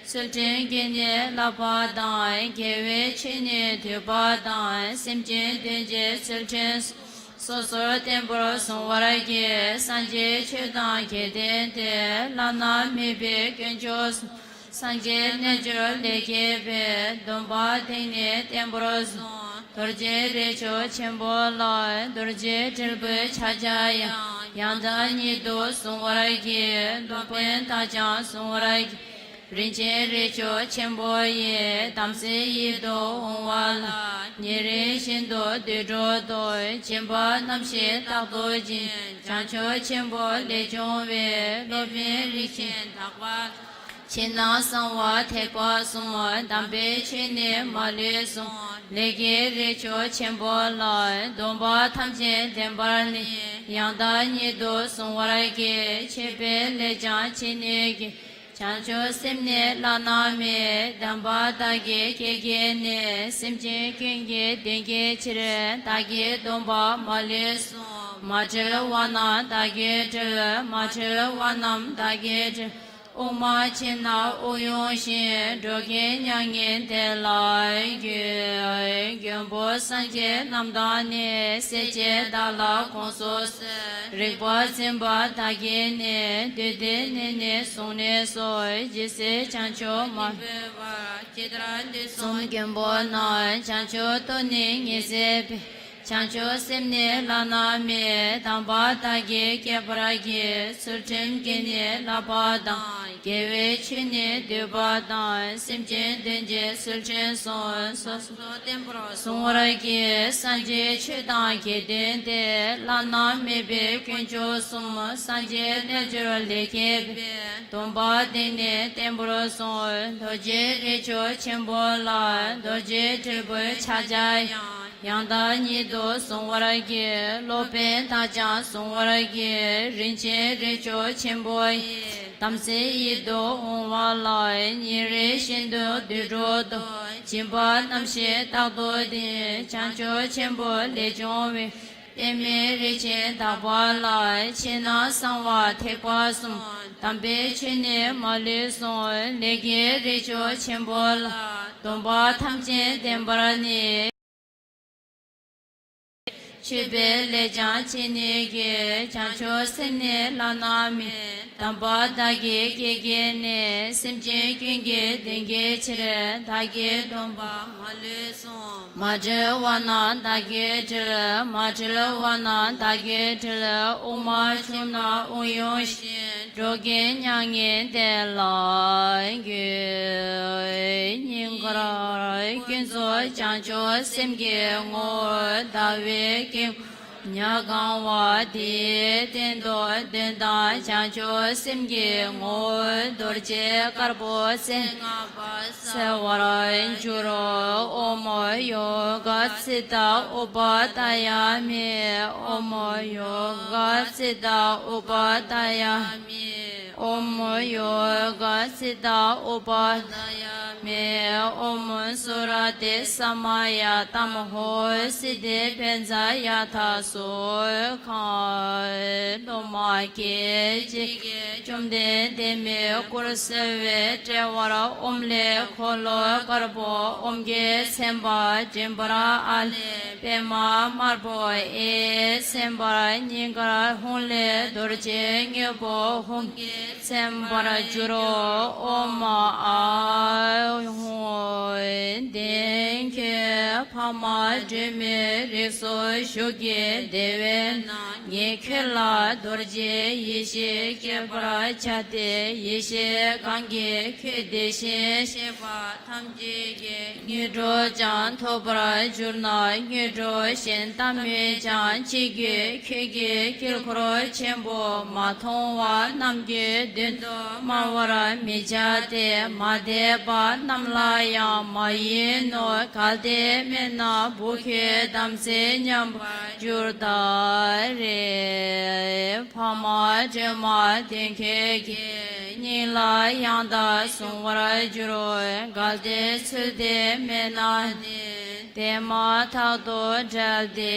ཚུལ་ཁྲིམས་ཀྱིས་ནི་བསླབ་པ་དང་། དགེ་བའི་ཆོས་ནི་འདོད་པ་དང་། སེམས་ཅན་དོན་བྱེད་ཚུལ་ཁྲིམས་སྲུང་། སོ་སོར་བརྟན་པོར་བསྲུང་བར་བགྱི། སངས་རྒྱས་ཆོས་དང་དགེ་འདུན་ཏེ། བླ་ན་མེད་པའི་དཀོན་མཆོག་གསུམ། སངས་རྒྱས་རྣལ་འབྱོར་ལས་སྐྱེས་པའི། སྡོམ་པ་འདི་ནི་བརྟན་པོར་སྲུང་། རྡོ་རྗེ་རིགས་མཆོག་ཆེན་པོ་ལ། རྡོ་རྗེ་དྲིལ་བུའི་ཕྱག་རྒྱ་ཡང་། ཡང་དག་ཉིད་དུ་བསྲུང་བར་བགྱི། སློབ་དཔོན་དག་ཀྱང་བསྲུང་བར་བགྱི། རིན་ཆེན་རིགས་མཆོག་ཆེན་པོ་ཡི། དམ་ཚིག་ཡིད་དུ་འོང་བ་ལ། ཉིན་རེ་བཞིན་དུ་དུད་འགྲོ་དང་། སྦྱིན་པ་རྣམ་བཞི་རྟག་ཏུ་སྦྱིན། བྱང་ཆུབ་ཆེན་པོའི་ལས་བྱུང་བའི། སློབ་དཔོན་རིན་ཆེན་དག་པ། ཕྱི་ནང་གསང་བ་ཐེག་པ་གསུམ། དམ་པའི་ཆོས་ནི་མ་ལུས་སྲུང་། ལས་ཀྱི་རིགས་མཆོག་ཆེན་པོ་ལ། སྡོམ་པ་ཐམས་ཅད་བདེན་པར་ནི། ཡང་དག་ཉིད་དུ་བསྲུང་བར་བགྱི། མཆོད་པའི་ལས་ཀྱང་བྱེད་ནུས་ཀྱི། བྱང་ཆུབ་སེམས་ནི་བླ་ན་མེད། དམ་པ་བདག་གིས་ཁྱེད་ཀྱིས་ནི། སེམས་ཅན་ཀུན་གྱི་དོན་གྱི་ཕྱིར། བདག་གི་སྡོམ་པ་མ་ལུས་སྲུང་། མ་དྲིལ་བ་རྣམས་བདག་གིས་དྲིལ། མ་དྲིལ་བ་རྣམས་བདག་གིས་དྲིལ། དབུགས་མ་ཆད་ན་དབུགས་དབྱུང་ཞིང་། འགྲོ་ཀུན་མྱ་ངན་འདས་ལ་འགོད། མགོན་པོ་སངས་རྒྱས་རྣམས་དང་ནི། སྲས་བཅས་བདག་ལ་དགོངས་སུ་གསོལ། རིག་པ་འཛིན་པ་བདག་གིས་ནི། བདུད་སྡེ་བསྣུན་ནས་བསྲུང་ནས་སུ། ཇི་སྲིད་བྱང་ཆུབ་མ། ཇི་ལྟར་འདོད་གསུངས་མགོན་པོ་རྣམས། བྱང་ཆུབ་ཏུ་ནི་ངེས་བྱེད་པའི། བྱང་ཆུབ་སེམས་ནི་བླ་ན་མེད། དམ་པ་བདག་གིས་བསྐྱེད་པར་བགྱི། ཚུལ་ཁྲིམས་ཀྱིས་ནི་བསླབ་པ་དང་། དགེ་བའི་ཆོས་ནི་བསྡུས་པ་དང་། སེམས་ཅན་དོན་བྱེད་ཚུལ་ཁྲིམས་སྲུང་། སོ་སོ་བསྟན་པར་བཟུང་བར་བགྱི། སངས་རྒྱས་ཆོས་དང་དགེ་འདུན་ཏེ། བླ་ན་མེད་པའི་དཀོན་མཆོག་གསུམ། སངས་རྒྱས་རྣལ་འབྱོར་ལས་སྐྱེས་པའི། སྡོམ་པ་འདི་ནི་བརྟན་པོར་སྲུང་། རྡོ་རྗེ་རིགས་མཆོག་ཆེན་པོ་ལ། རྡོ་རྗེ་དྲིལ་བུ་ཕྱག་རྒྱ་ཡང་། ཡང་དག་ཉིད་དུ་གཟུང་བར་བགྱི། སློབ་དཔོན་དག་ཀྱང་གཟུང་བར་བགྱི། རིན་ཆེན་རིགས་མཆོག་ཆེན་པོ་ཡི། དམ་ཚིག་ཡིད་དུ་འོང་བ་ལ། ཉིན་རེ་བཞིན་དུ་དུད་འགྲོ་དང་། སྦྱིན་པ་རྣམ་བཞི་རྟག་ཏུ་ལྡན། བྱང་ཆུབ་ཆེན་པོ་ལས་བྱུང་བའི། པདྨའི་རིགས་ཅན་དག་པ་ལ། ཕྱི་ནང་གསང་བ་ཐེག་པ་གསུམ། དམ་པའི་ཆོས་ནི་མ་ལུས་གསུང་། ལས་ཀྱི་རིགས་མཆོག་ཆེན་པོ་ལ། སྡོམ་པ་ཐམས་ཅད་བསྟན་པར་ནི། མཆོད་པའི་ལས་ཀྱང་བྱེད་ནུས་ཀྱི། བྱང་ཆུབ་སེམས་ནི་བླ་ན་མེད། དམ་པ་བདག་གིས་བསྐྱེད་བགྱིས་ནས། སེམས་ཅན་ཀུན་གྱི་དོན་གྱི་ཕྱིར། བདག་གིས་སྡོམ་པ་མ་ལུས་གསུངས། མ་དྲིལ་བ་ན་བདག་གིས་དྲིལ། མ་དྲིལ་བ་ན་བདག་གིས་དྲིལ། དབུགས་མ་ཕྱུང་ན་དབུགས་དབྱུང་ཞིང་། འགྲོ་ཀུན་མྱ་ངན་འདས་ལ་འགོད། སྙིང་གར་ཀུན་རྫོབ་བྱང་ཆུབ་སེམས་ཀྱི་ངོ་བོ་ཟླ་བའི་དཀྱིལ་འཁོར་ཉ་གང་བ་དེའི་སྟེང་དུ་གདོན་དང་བྱང་ཆུབ་སེམས་ཀྱི་ངོ་བོ་རྡོ་རྗེ་དཀར་པོ་ཚེ་སྔ་པ་གསལ་བར་འགྱུར། ཨོཾ་ཡོ་ག་ཙིཏྟ་ཨུ་པ་དཱ་ཡ་མི། ཨོཾ་ཡོ་ག་ཙིཏྟ་ཨུ་པ་དཱ་ཡ་མི། ཨོཾ་ཡོ་ག་ཙིཏྟ་ཨུ་པ་དཱ་ཡ་མི། ཨོཾ་སུ་ར་ཏེ་ས་མ་ཡ་ཏམ་ཧོ་སི་ཏེ་བྷན་ཛ་ཡ་ཐཱ་སུ་ཁཱ། སློབ་མ་སྐད་ཅིག་གིས་བཅོམ་ལྡན་འདས་མའི་སྐུར་གསོལ་བའི་དཔྲལ་བར་ཨོཾ་ལས་འཁོར་ལོ་དཀར་པོ་ཨོཾ་གྱིས་མཚན་པ་མགྲིན་པར་ཨ་ལས་པདྨ་དམར་པོ་ཨེས་མཚན་པ་སྙིང་གར་ཧཱུྃ་ལས་རྡོ་རྗེ་དངོས་པོ་ཧཱུྃ་གིས་མཚན་པར་འགྱུར། ཨོཾ་ཨཱཿཧཱུྃ། ལྡན་གྱི་འཕགས་མ་སྒྲོལ་མའི་རིགས་སུ་བཞུགས་ཀྱི་བདེ་བས་ན། ངས་ཁྱོད་ལ་རྡོ་རྗེ་ཡེ་ཤེས་བསྐྱེད་པར་བྱ་སྟེ། ཡེ་ཤེས་གང་གིས་ཁྱོད་བདེ་ཞིང་གཤེགས་པ་ཐམས་ཅད་ཀྱི་དངོས་གྲུབ་ཀྱང་ཐོབ་པར་གྱུར་ན། དངོས་གྲུབ་གཞན་ལྟ་མིན་ཀྱང་ཅི་དགོས། ཁྱོད་ཀྱིས་དཀྱིལ་འཁོར་ཆེན་པོ་མ་མཐོང་བ་རྣམས་ཀྱི་མདུན་དུ་སྨྲ་བར་མི་བྱ་སྟེ། མ་དད་པ་རྣམས་ལ་ཡང་མ་ཡིན་ནོ། གལ་ཏེ་སྨྲས་ན་བུ་ཁྱོད་དམ་ཚིག་ཉམས་པར་འགྱུར་ད་རེ། འཕགས་མ་སྒྲོལ་མ་ལྡན་ཁྱོད་ཀྱི་སྙིང་ལ་ཡང་དག་གཟུང་བར་འགྱུར་རོ། གལ་ཏེ་ཚུལ་འདི་སྨྲས་ན་ནི། དེ་མ་ཐག་ཏུ་བྲལ་ཏེ་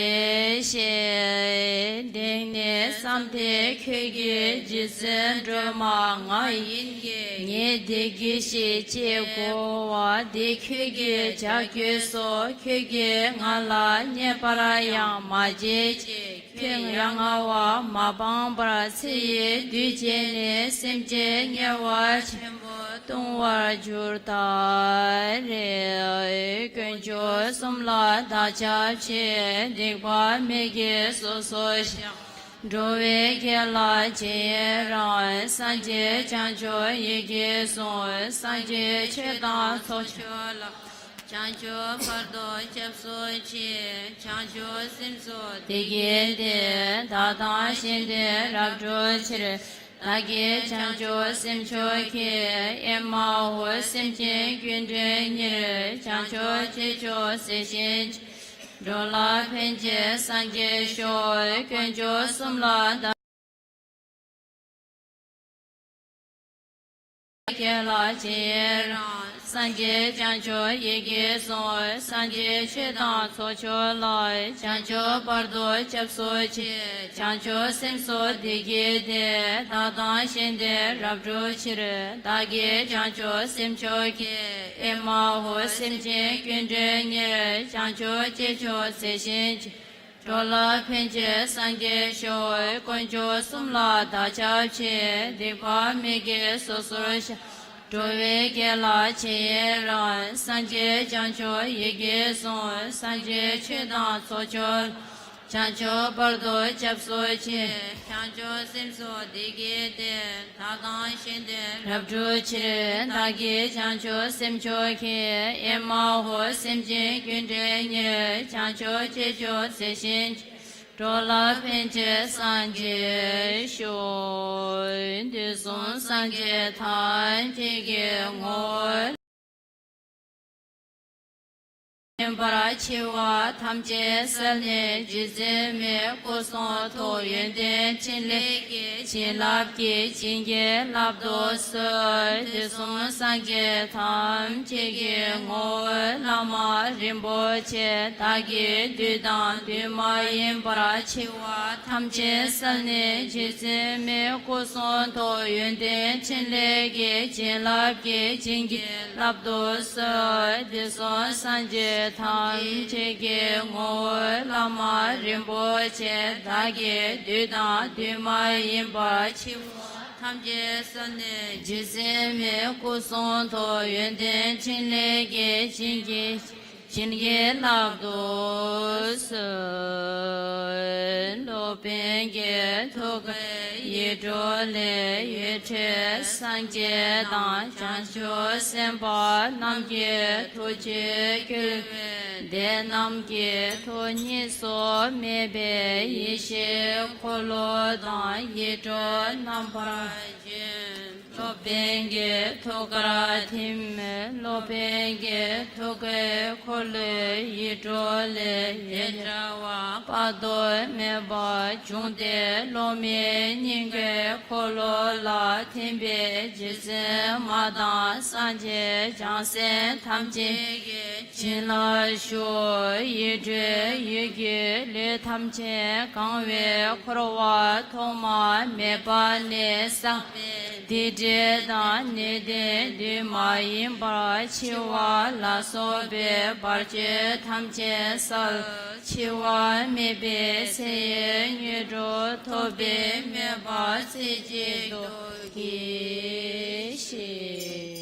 ཞེས། དེང་ནས་བསམས་ཏེ་ཁྱོད་ཀྱིས་རྗེ་བཙུན་སྒྲོལ་མ་ང་ཡིན་གྱི། ངས་འདི་གྱིས་ཤིག་ཅེས་བསྒོ་བ་འདི་ཁྱོད་ཀྱི་ལྗགས་བཀོད་སོ། ཁྱོད་ཀྱིས་ང་ལ་བརྙས་པར་ཡང་མ་བྱེད་ཅིག། ཁྱོད་ཡ་ང་བ་མ་སྤངས་པར་ཚེ་ཡི་དུས་བྱས་ནས་སེམས་ཅན་དམྱལ་བ་ཆེན་པོ་ལྟུང་བར་གྱུར་ད་རེ། དཀོན་མཆོག་གསུམ་ལ་བདག་ཕྱག་བྱེད། སྡིག་པ་མི་དགེ་སོ་སོར་བཤགས། འགྲོ་བའི་དགེ་ལ་ཇི་ཡི་རང་། སངས་རྒྱས་བྱང་ཆུབ་ཡི་གེ་གསུངས། སངས་རྒྱས་ཆོས་དང་ཚོགས་མཆོག་ལ། བྱང་ཆུབ་བར་དུ་སྐྱབས་སུ་མཆི། བྱང་ཆུབ་སེམས་སོགས་བདེ་དགེ་སྟེ། བདག་དང་གཞན་དོན་རབ་བསྒྲུབ་ཕྱིར། བདག་གིས་བྱང་ཆུབ་སེམས་མཆོག་གི། ཨེ་མ་ཧོ། སེམས་ཅན་ཀུན་དོན་གཉེར། བྱང་ཆུབ་སྤྱོད་མཆོག་གཟིགས་ཤིང་། འགྲོ་ལ་ཕན་ཕྱིར་སངས་རྒྱས་ཤོག། དཀོན་མཆོག་གསུམ་ལ་བདག་དགེ་ལ་ཇི་ཡི་རང་། སངས་རྒྱས་བྱང་ཆུབ་ཡི་གེ་གསུངས། སངས་རྒྱས་ཆོས་དང་ཚོགས་མཆོག་ལ། བྱང་ཆུབ་བར་དུ་སྐྱབས་སུ་མཆི། བྱང་ཆུབ་སེམས་སོགས་བདེ་དགེ་སྟེ། བདག་དང་གཞན་དོན་རབ་བསྒྲུབ་ཕྱིར། བདག་གིས་བྱང་ཆུབ་སེམས་མཆོག་གི། ཨེ་མ་ཧོ། སེམས་ཅན་ཀུན་དོན་གཉེར། བྱང་ཆུབ་སྤྱོད་མཆོག་གཟིགས་ཤིང་། འགྲོ་ལ་ཕན་ཕྱིར་སངས་རྒྱས་ཤོག། དཀོན་མཆོག་གསུམ་ལ་བདག་ཕྱག་བྱེད། སྡིག་པ་མི་དགེ་སོ་སོར་བཤགས། འགྲོ་བའི་དགེ་ལ་རྗེས་ཡི་རང་། སངས་རྒྱས་བྱང་ཆུབ་ཡི་གེ་གསུམ། སངས་རྒྱས་ཆོས་དང་ཚོགས་མཆོག་བྱང་ཆུབ་བར་དུ་སྐྱབས་སུ་མཆི། བྱང་ཆུབ་སེམས་སུ་བདེ་སྐྱིད་དེ། བདག་དང་གཞན་དོན་རབ་བསྒྲུབ་ཕྱིར། བདག་གིས་བྱང་ཆུབ་སེམས་མཆོག་གི། ཨེ་མ་ཧོ། སེམས་ཅན་ཀུན་བསྒྲལ་ནས། བྱང་ཆུབ་སྤྱོད་མཆོག་མཛད་བྱིན་ཅི། འགྲོ་ལ་ཕན་ཕྱིར་སངས་རྒྱས་ཤོག། དུས་གསུམ་སངས་རྒྱས་ཐམས་ཅད་ཀྱི་ངོ་བོ། ཡིན་པར་འཆི་བ་ཐམས་ཅད་བསལ་ནས། རྗེ་བཙུན་མའི་སྐུ་གསུང་ཐུགས་ཡོན་ཏན་ཕྲིན་ལས་ཀྱི་བྱིན་རླབས་ཀྱིས་བྱིན་གྱིས་བརླབ་ཏུ་གསོལ། དུས་གསུམ་སངས་རྒྱས་ཐམས་ཅད་ཀྱི་ངོ་བོ་བླ་མ་རིན་པོ་ཆེ་བདག་གིས་བདུད་དང་བདུད་མ་ཡིན་པར་འཆི་བ་ཐམས་ཅད་བསལ་ནས། རྗེ་བཙུན་མའི་སྐུ་གསུང་ཐུགས་ཡོན་ཏན་ཕྲིན་ལས་ཀྱི་བྱིན་རླབས་ཀྱིས་བྱིན་གྱིས་བརླབ་ཏུ་གསོལ། དུས་གསུམ་སངས་རྒྱས་ཐམས་ཅད་ཀྱི་ངོ་བོ་བླ་མ་རིན་པོ་ཆེ་བདག་གིས་བདུད་དང་བདུད་མ་ཡིན་པར་འཆི་བ་ཐམས་ཅད་བསལ་ནས། རྗེ་བཙུན་མའི་སྐུ་གསུང་ཐུགས་ཡོན་ཏན་ཕྲིན་ལས་ཀྱི་བྱིན་གྱིས་བྱིན་གྱིས་བརླབ་ཏུ་གསོལ། སློབ་དཔོན་གྱི་ཐུགས་ཀའི་ཡིག་འབྲུ་ལས། ཡོད་དགུའི་སངས་རྒྱས་དང་། བྱང་ཆུབ་སེམས་དཔའ་རྣམས་ཀྱི་ཐུགས་རྗེས་བསྐུལ་བའི་དེ་རྣམས་ཀྱི་ཐུགས་གཉིས་སུ་མེད་པའི་ཡེ་ཤེས་འཁོར་ལོ་དང་། ཡིག་འབྲུ་རྣམ་པར་བརྒྱན། སློབ་དཔོན་གྱི་ཐུགས་ཀར་ཐིམ། སློབ་དཔོན་གྱི་ཐུགས་ཀའི་འཁོར་ལོའི་ཡིག་འབྲུ་ལས། ཡེ་བྲལ་བ་དཔག་ཏུ་མེད་པ་བྱུང་སྟེ། སློབ་མའི་སྙིང་གའི་འཁོར་ལོ་ལ་ཐིམ་པས། རྗེ་བཙུན་མ་དང་སངས་རྒྱས་བྱང་སེམས་ཐམས་ཅད་ཀྱི་བྱིན་རླབས་ཞུགས། ཡིག་འབྲུའི་འོད་ཀྱིས་ལུས་ཐམས་ཅད་གང་བས་འཁོར་བ་ཐོག་མ་མེད་པ་ནས་བསགས་པའི་སྡིག་སྒྲིབ་དང་ནད་གདོན་འདུས་མ་ཡིན་པར་འཆི་བ་ལ་སོགས་པའི་བར་ཆད་ཐམས་ཅད་བསལ། འཆི་བ་མེད་པའི་ཚེ་ཡི་དངོས་གྲུབ་ཐོབ་པའི་སྨོན་པ་རྩེ་གཅིག་ཏུ་བགྱིས་ཤིག།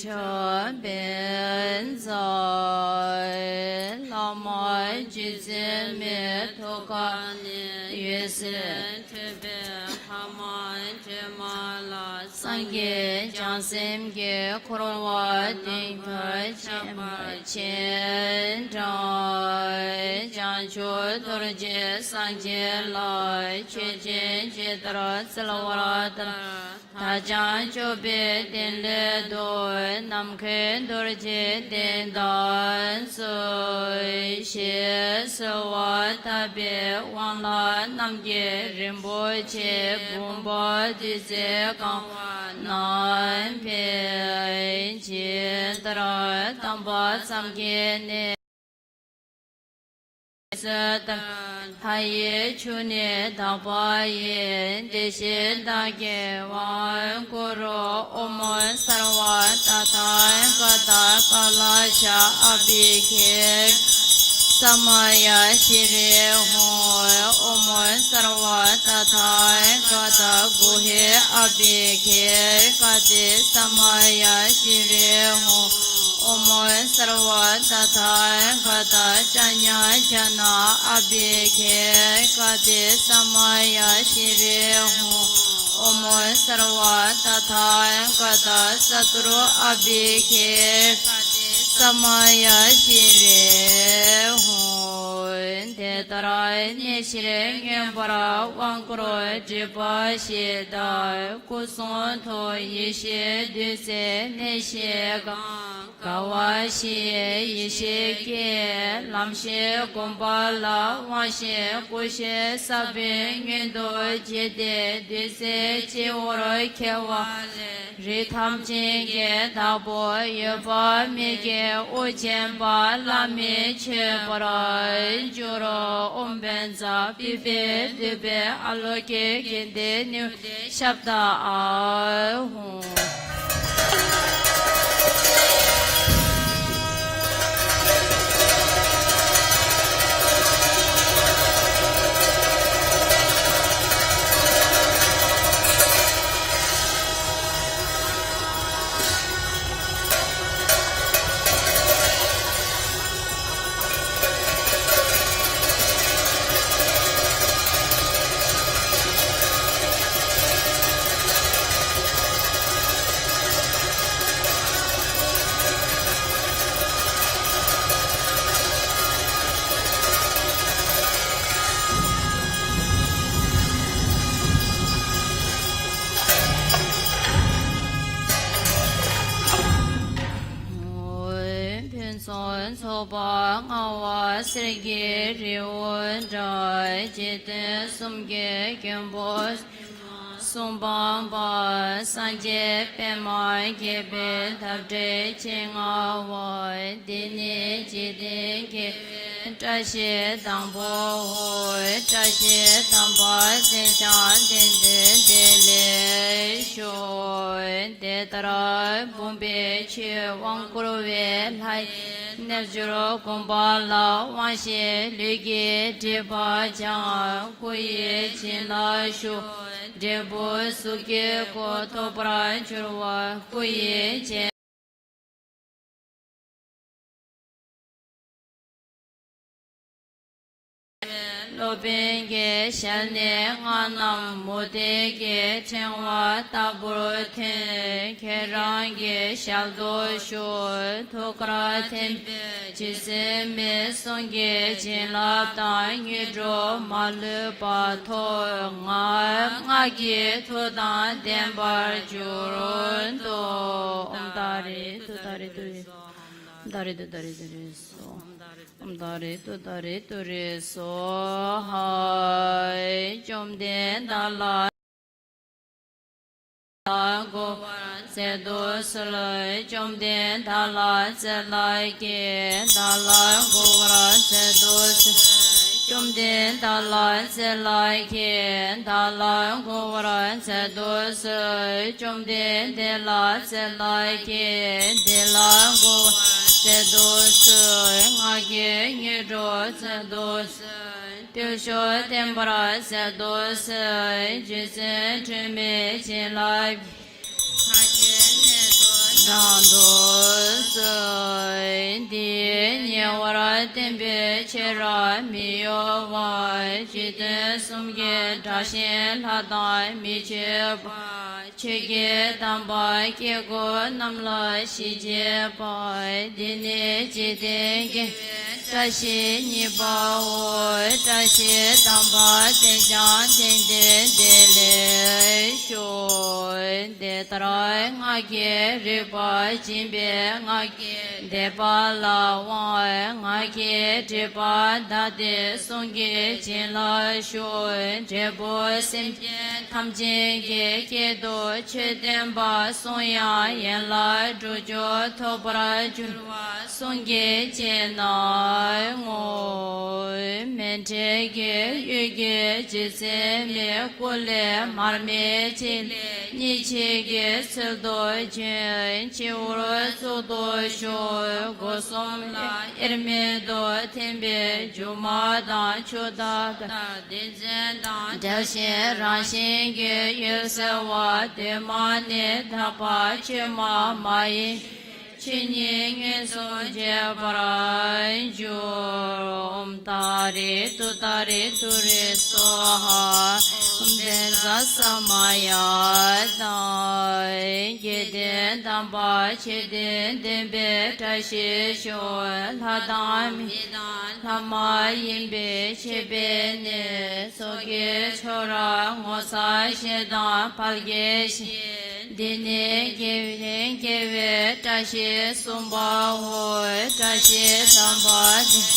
ཆོས་དཔལ་མཛད། བླ་མ་རྗེ་བཙུན་མའི་ཐུགས་ཀ་ནས། འོད་ཟེར་འཕྲོས་པའི་ལྷ་མོ་སྒྲོལ་མ་ལ། སངས་རྒྱས་བྱང་སེམས་ཀྱི་འཁོར་ལོ་བདུན་གྱིས་བརྒྱན་པ་སྤྱན་དྲངས། བྱང་ཆུབ་རྡོ་རྗེ་སངས་རྒྱས་ལ། མཆོད་ཅིང་ཇི་ལྟར་གསོལ་བ་ལྟར། བདག་ཀྱང་སྐྱོབ་པའི་དོན་སླད་དུ། ནམ་མཁའི་རྡོ་རྗེ་གདན་དང་མཚུངས། ཞེས་གསོལ་བ་བཏབ་པའི་དབང་ལ། རྣམ་རྒྱལ་རིན་པོ་ཆེ་བུམ་པ་བདུད་རྩིས་གང་བ་བསྣམས་པས། ཇི་ལྟར་བལྟམས་པ་ཙམ་གྱིས་ནི། ལྷ་ཡི་ཆོས་ནི་དག་པ་ཡི། དེ་བཞིན་བདག་གི་དབང་བསྐུར་རོ། ཨོཾ་སརྦ་ཏ་ཐཱ་ག་ཏ་ཀ་ལ་ཤ་ཨ་བྷི་ཥེ་ཀ་ས་མ་ཡ་ཤྲི་ཧཱུྃ། ཨོཾ་སརྦ་ཏ་ཐཱ་ག་ཏ་གུ་ཧེ་ཨ་བྷི་ཥེ་ཀ་ཏེ་ས་མ་ཡ་ཤྲི་ཧཱུྃ། ཨོཾ་སརྦ་ཏ་ཐཱ་ག་ཏ་ཙྪ་ཛྙཱ་ཛྙཱ་ན་ཨ་བྷི་ཥེ་ཀ་ཏེ་ས་མ་ཡ་ཤྲི་ཧཱུྃ། ཨོཾ་སརྦ་ཏ་ཐཱ་ག་ཏ་ཙ་ཏུར་ཨ་བྷི་ཥེ་ཀ་ཏེ་ས་མ་ཡ་ཤྲི་ཧཱུྃ། དེ་ལྟར་གནས་བཞིར་མངོན་པར་དབང་བསྐུར་སྒྲིབ་པ་ཞི་དང་སྐུ་གསུང་ཐུགས་ཡེ་ཤེས་བདུད་རྩིའི་གནས་བཞི་གང་། དགའ་བ་བཞིའི་ཡེ་ཤེས་ཀྱིས། ལམ་བཞི་བསྒོམ་པ་ལ་དབང་བཞི་བསྐུར་ཞིང་ས་བོན་མངོན་དུ་བྱས་ཏེ། བདུད་རྩི་སྤྱི་བོར་ཁྱེར་བ་ལས། རིགས་ཐམས་ཅད་ཀྱི་བདག་པོ་འོད་དཔག་མེད་ཀྱི་དབུ་ཅན་པ་བླ་མེད་མཆོད་པར་གྱུར། ཨོཾ་བཛྲ་པུཥྤེ་བདུད་བྷེ་ཨ་ལོ་ཀེ་ཀན་ཏེ་ནཻ་ཝི་ཤབྡ་ཨཱཿཧཱུྃ། ཕུན་སུམ་ཚོགས་པ་མངའ་བ་གསེར་གྱི་རི་བོ་འདྲ། འཇིག་རྟེན་གསུམ་གྱི་མགོན་པོ་གསུམ་སྤངས་པ། སངས་རྒྱས་པདྨ་རྒྱས་པའི་འདབ་བརྒྱ་ཅན་མངའ་བ། འདི་ནི་འཇིག་རྟེན་དགེ་བའི་བཀྲ་ཤིས་དང་པོའོ། བཀྲ་ཤིས་དམ་པ་དེས་ཀྱང་དེང་འདིར་བདེ་ལེགས་ཤོག། དེ་ལྟར་འབུམ་པའི་ཆོས་དབང་བསྐུར་བའི་ལྷ་ཡི་རྣལ་འབྱོར་བསྒོམ་པ་ལ་དབང་བཞིའི་ལུས་ཀྱི་སྒྲིབ་པ་སྦྱངས། སྐུ་ཡི་བྱིན་རླབས་ཞུགས། འབྲས་བུ་གཟུགས་ཀྱི་སྐུ་ཐོབ་པར་འགྱུར་བ། སྐུ་ཡི་རྗེས། སློབ་དཔོན་གྱི་ཞལ་ནས་སྔགས་རྣམས་མུ་ཏིག་གི་ཕྲེང་བ་ལྟ་བུར་ཐོན། ཁྱེད་རང་གི་ཞལ་དུ་ཞུགས། ཐུགས་ཀར་ཐིམ་པས་རྗེ་བཙུན་མའི་གསུང་གི་བྱིན་རླབས་དང་དངོས་གྲུབ་མ་ལུས་པ་ཐོབ། སྔགས་ཀྱི་མཐུ་དང་ལྡན་པར་གྱུར་ཏོ། ཨོཾ་ཏཱ་རེ་ཏུཏྟཱ་རེ་ཏུ་རེ། ཏཱ་རེ་ཏུཏྟཱ་རེ་ཏུ་རེ་སྭཱ་ཧཱ། ཏཱ་རེ་ཏུཏྟཱ་རེ་ཏུ་རེ་སྭཱ་ཧཱ། བཅོམ་ལྡན་བདག་ལ་མགོ་བོར་མཛད་དུ་གསོལ། བཅོམ་ལྡན་བདག་ལ་སྩལ་ལགས་ཀྱིས། བདག་ལ་མགོ་བོར་མཛད་དུ་གསོལ། བཅོམ་ལྡན་བདག་ལ་སྩལ་ལགས་ཀྱིས། བདག་ལ་མགོ་བོར་མཛད་དུ་གསོལ། བཅོམ་ལྡན་འདས་ལ་སྩལ་ལགས་ཀྱིས། འདི་ལ་མགོ་བོར་མཛད་དུ་གསོལ། སྔགས་ཀྱི་དངོས་གྲུབ་མཛད་དུ་གསོལ། བརྟུལ་ཞུགས་བརྟན་པར་མཛད་དུ་གསོལ། རྗེ་བཙུན་སྒྲོལ་མའི་བྱིན་རླབས་ཀྱིས། ཕ་གིའི་གནས་སུ་ དང་དུ་གསོལ། འདི་ཉེ་བར་བསྟན་པའི་ཕྱིར་མི་གཡོ་བར། འཇིག་རྟེན་གསུམ་གྱི་དགྲ་གཤེད་ལྷ་དང་མི་ཕྱེད་པ། ཆོས་ཀྱི་དམ་པ་སྐྱེ་དགུ་རྣམས་ལ་ཞི་བྱེད་པ། འདི་ནི་འཇིག་རྟེན་དགེ་བའི་བཀྲ་ཤིས་གཉིས་པའོ། བཀྲ་ཤིས་དམ་པ་དེས་ཀྱང་དེང་འདིར་བདེ་ལེགས་ཤོག། འདི་ལྟར་སྔགས་ཀྱི་རིག་པ་སྦྱིན་པས་སྔགས་ཀྱི་བཟླས་པ་ལ་དབང་། སྔགས་ཀྱི་སྒྲིབ་པ་དག་སྟེ་གསུང་གི་བྱིན་རླབས་ཞུགས། འབྲས་བུ་སེམས་ཅན་ཐམས་ཅད་ཀྱི་སྐད་དུ་ཆོས་བསྟན་པ། གསུང་དབྱངས་ཡན་ལག་དྲུག་ཅུ་ཐོབ་པར་འགྱུར་བ། གསུང་གི་རྗེས་གནང་ངོ་། མཎྜལ་གྱི་དབུས་ཀྱི་རྗེ་བཙུན་མའི་སྐུ་ལས་མར་མེ་ཆེ་ལས་སྙིང་རྗེ་གི་ཚུལ་དུ་བྱོན། སྤྱི་བོར་གཙུག་ཏུ་བཞུགས། སྒོ་གསུམ་ལ་དབྱེར་མེད་དུ་ཐིམ་པས་སྒྱུ་མ་དང་ཆུ་དང་ལྟར་བདེན་འཛིན་དང་བྲལ་ཞིང་རང་བཞིན་གྱིས་འོད་གསལ་བ། གདོད་མ་ནས་དག་པ་བཅོས་མ་མ་ཡིན་ཆོས་ཉིད་མངོན་སུམ་བྱེད་པར་འགྱུར། ཨོཾ་ཏཱ་རེ་ཏུཏྟཱ་རེ་ཏུ་རེ་སྭཱ་ཧཱ། ཨོཾ་བཛྲ་ས་མ་ཡ་ཏཱ། རྒྱལ་བསྟན་དམ་པ་ཆོས་དང་ལྡན་པའི་བཀྲ་ཤིས་ཤོག། ལྷ་དང་མི་དང་ལྷ་མ་ཡིན་པའི་མཆོད་པའི་གནས། ཚོགས་ཀྱི་ཆོ་ར་ངོ་མཚར་ཞིང་དང་བལ་གྱི་ཞིང་། འདི་ནི་དགེ་བའི་དགེ་བའི་བཀྲ་ཤིས་གསུམ་པའོ། བཀྲ་ཤིས་དམ་པ་དེས་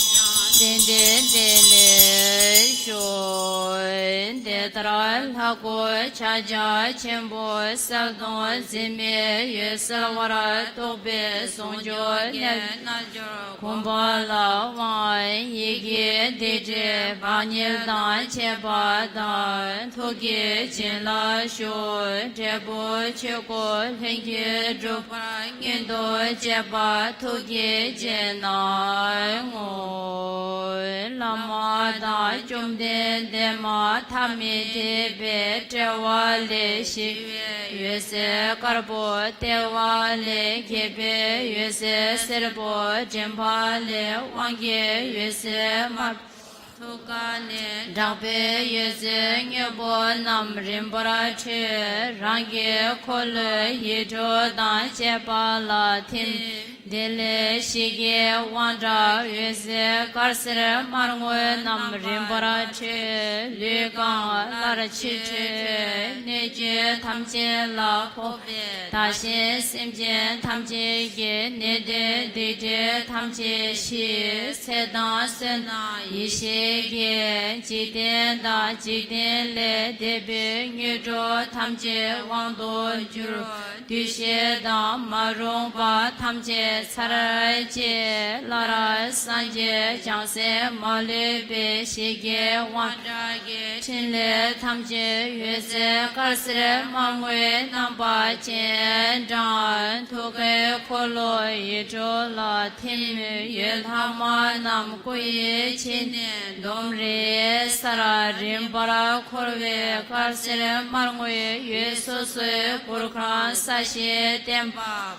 ཀྱང་དེང་འདིར་བདེ་ལེགས་ཤོག། འདི་ལྟར་ལྷ་སྐུ་ཕྱག་རྒྱ་ཆེན་པོ་གསལ་སྟོང་འཛིན་མའི་འོད་གསལ་བར་རྟོགས་པའི་ཟུང་འཇུག་གི་རྣལ་འབྱོར་གུང་པ་ལ་དབང་། ཡི་གེ་རྡེག་བྲིས་བག་ཉལ་དང་བཅས་པ་དང་། ཐུགས་ཀྱི་བྱིན་རླབས་ཞུགས། འབྲས་བུ་ཆོས་སྐུ་ལྷུན་གྱིས་གྲུབ་པར་མངོན་དུ་བྱེད་པ། ཐུགས་ཀྱི་རྗེས་གནང་ངོ་། བླ་མ་དང་བཅོམ་ལྡན་འདས་མ་ཐ་མལ་དད་པའི་དཔྲལ་བ་ལས་ཞི་བའི་འོད་ཟེར་དཀར་པོ་ལྟེ་བ་ལས། བརྒྱད་པའི་འོད་ཟེར་སེར་པོ་མགྲིན་པ་ལས། དབང་གི་འོད་ཟེར་དམར་པོ་ཐུགས་ཀ་ནས། དྲག་པོའི་འོད་ཟེར་སྔོན་པོ་རྣམས་རིམ་པར་འཕྲོས། རང་གི་འཁོར་ལོའི་ཡིག་འབྲུ་དང་བཅས་པ་ལ་ཐིམ། དེ་ལས་ཞི་རྒྱས་དབང་དྲག་འོད་ཟེར་དཀར་སེར་དམར་སྔོ་རྣམས་རིམ་པར་འཕྲོས། ལུས་གང་སླར་ཕྱིར་འཕྲོས། སྣོད་བཅུད་ཐམས་ཅད་ལ་ཕོག་པས་བདག་གཞན་སེམས་ཅན་ཐམས་ཅད་ཀྱི་ནད་གདོན་སྡིག་སྒྲིབ་ཐམས་ཅད་ཞི། ཚེ་དང་བསོད་ནམས་ཡེ་ཤེས་ཀྱི། འཇིག་རྟེན་དང་འཇིག་རྟེན་ལས་འདས་པའི་དངོས་གྲུབ་ཐམས་ཅད་དབང་དུ་འགྱུར། འདུ་ཤེས་དང་མ་རུངས་པ་ཐམས་ཅད་ཚར་བཅད། སླར་སངས་རྒྱས་བྱང་སེམས་མ་ལུས་པའི་ཞི་རྒྱས་དབང་དྲག་གི་ཕྲིན་ལས་ཐམས་ཅད་འོད་ཟེར་དཀར་སེར་དམར་སྔོའི་རྣམ་པ་ཅན་དྲངས། ཐུགས་ཀའི་འཁོར་ལོ་ཡིག་འབྲུ་ལ་ཐིམ། འོད་ལྷག་མ་རྣམས་སྐུ་ཡི་ཕྱི་ནས་ཟླུམ་རིའི་སར་རིམ་པར་འཁོར་བའི། དཀར་སེར་དམར་སྔོའི་འོད་སོ་སོའི་གུར་ཁང་ས་གཞིའི་སྟེང་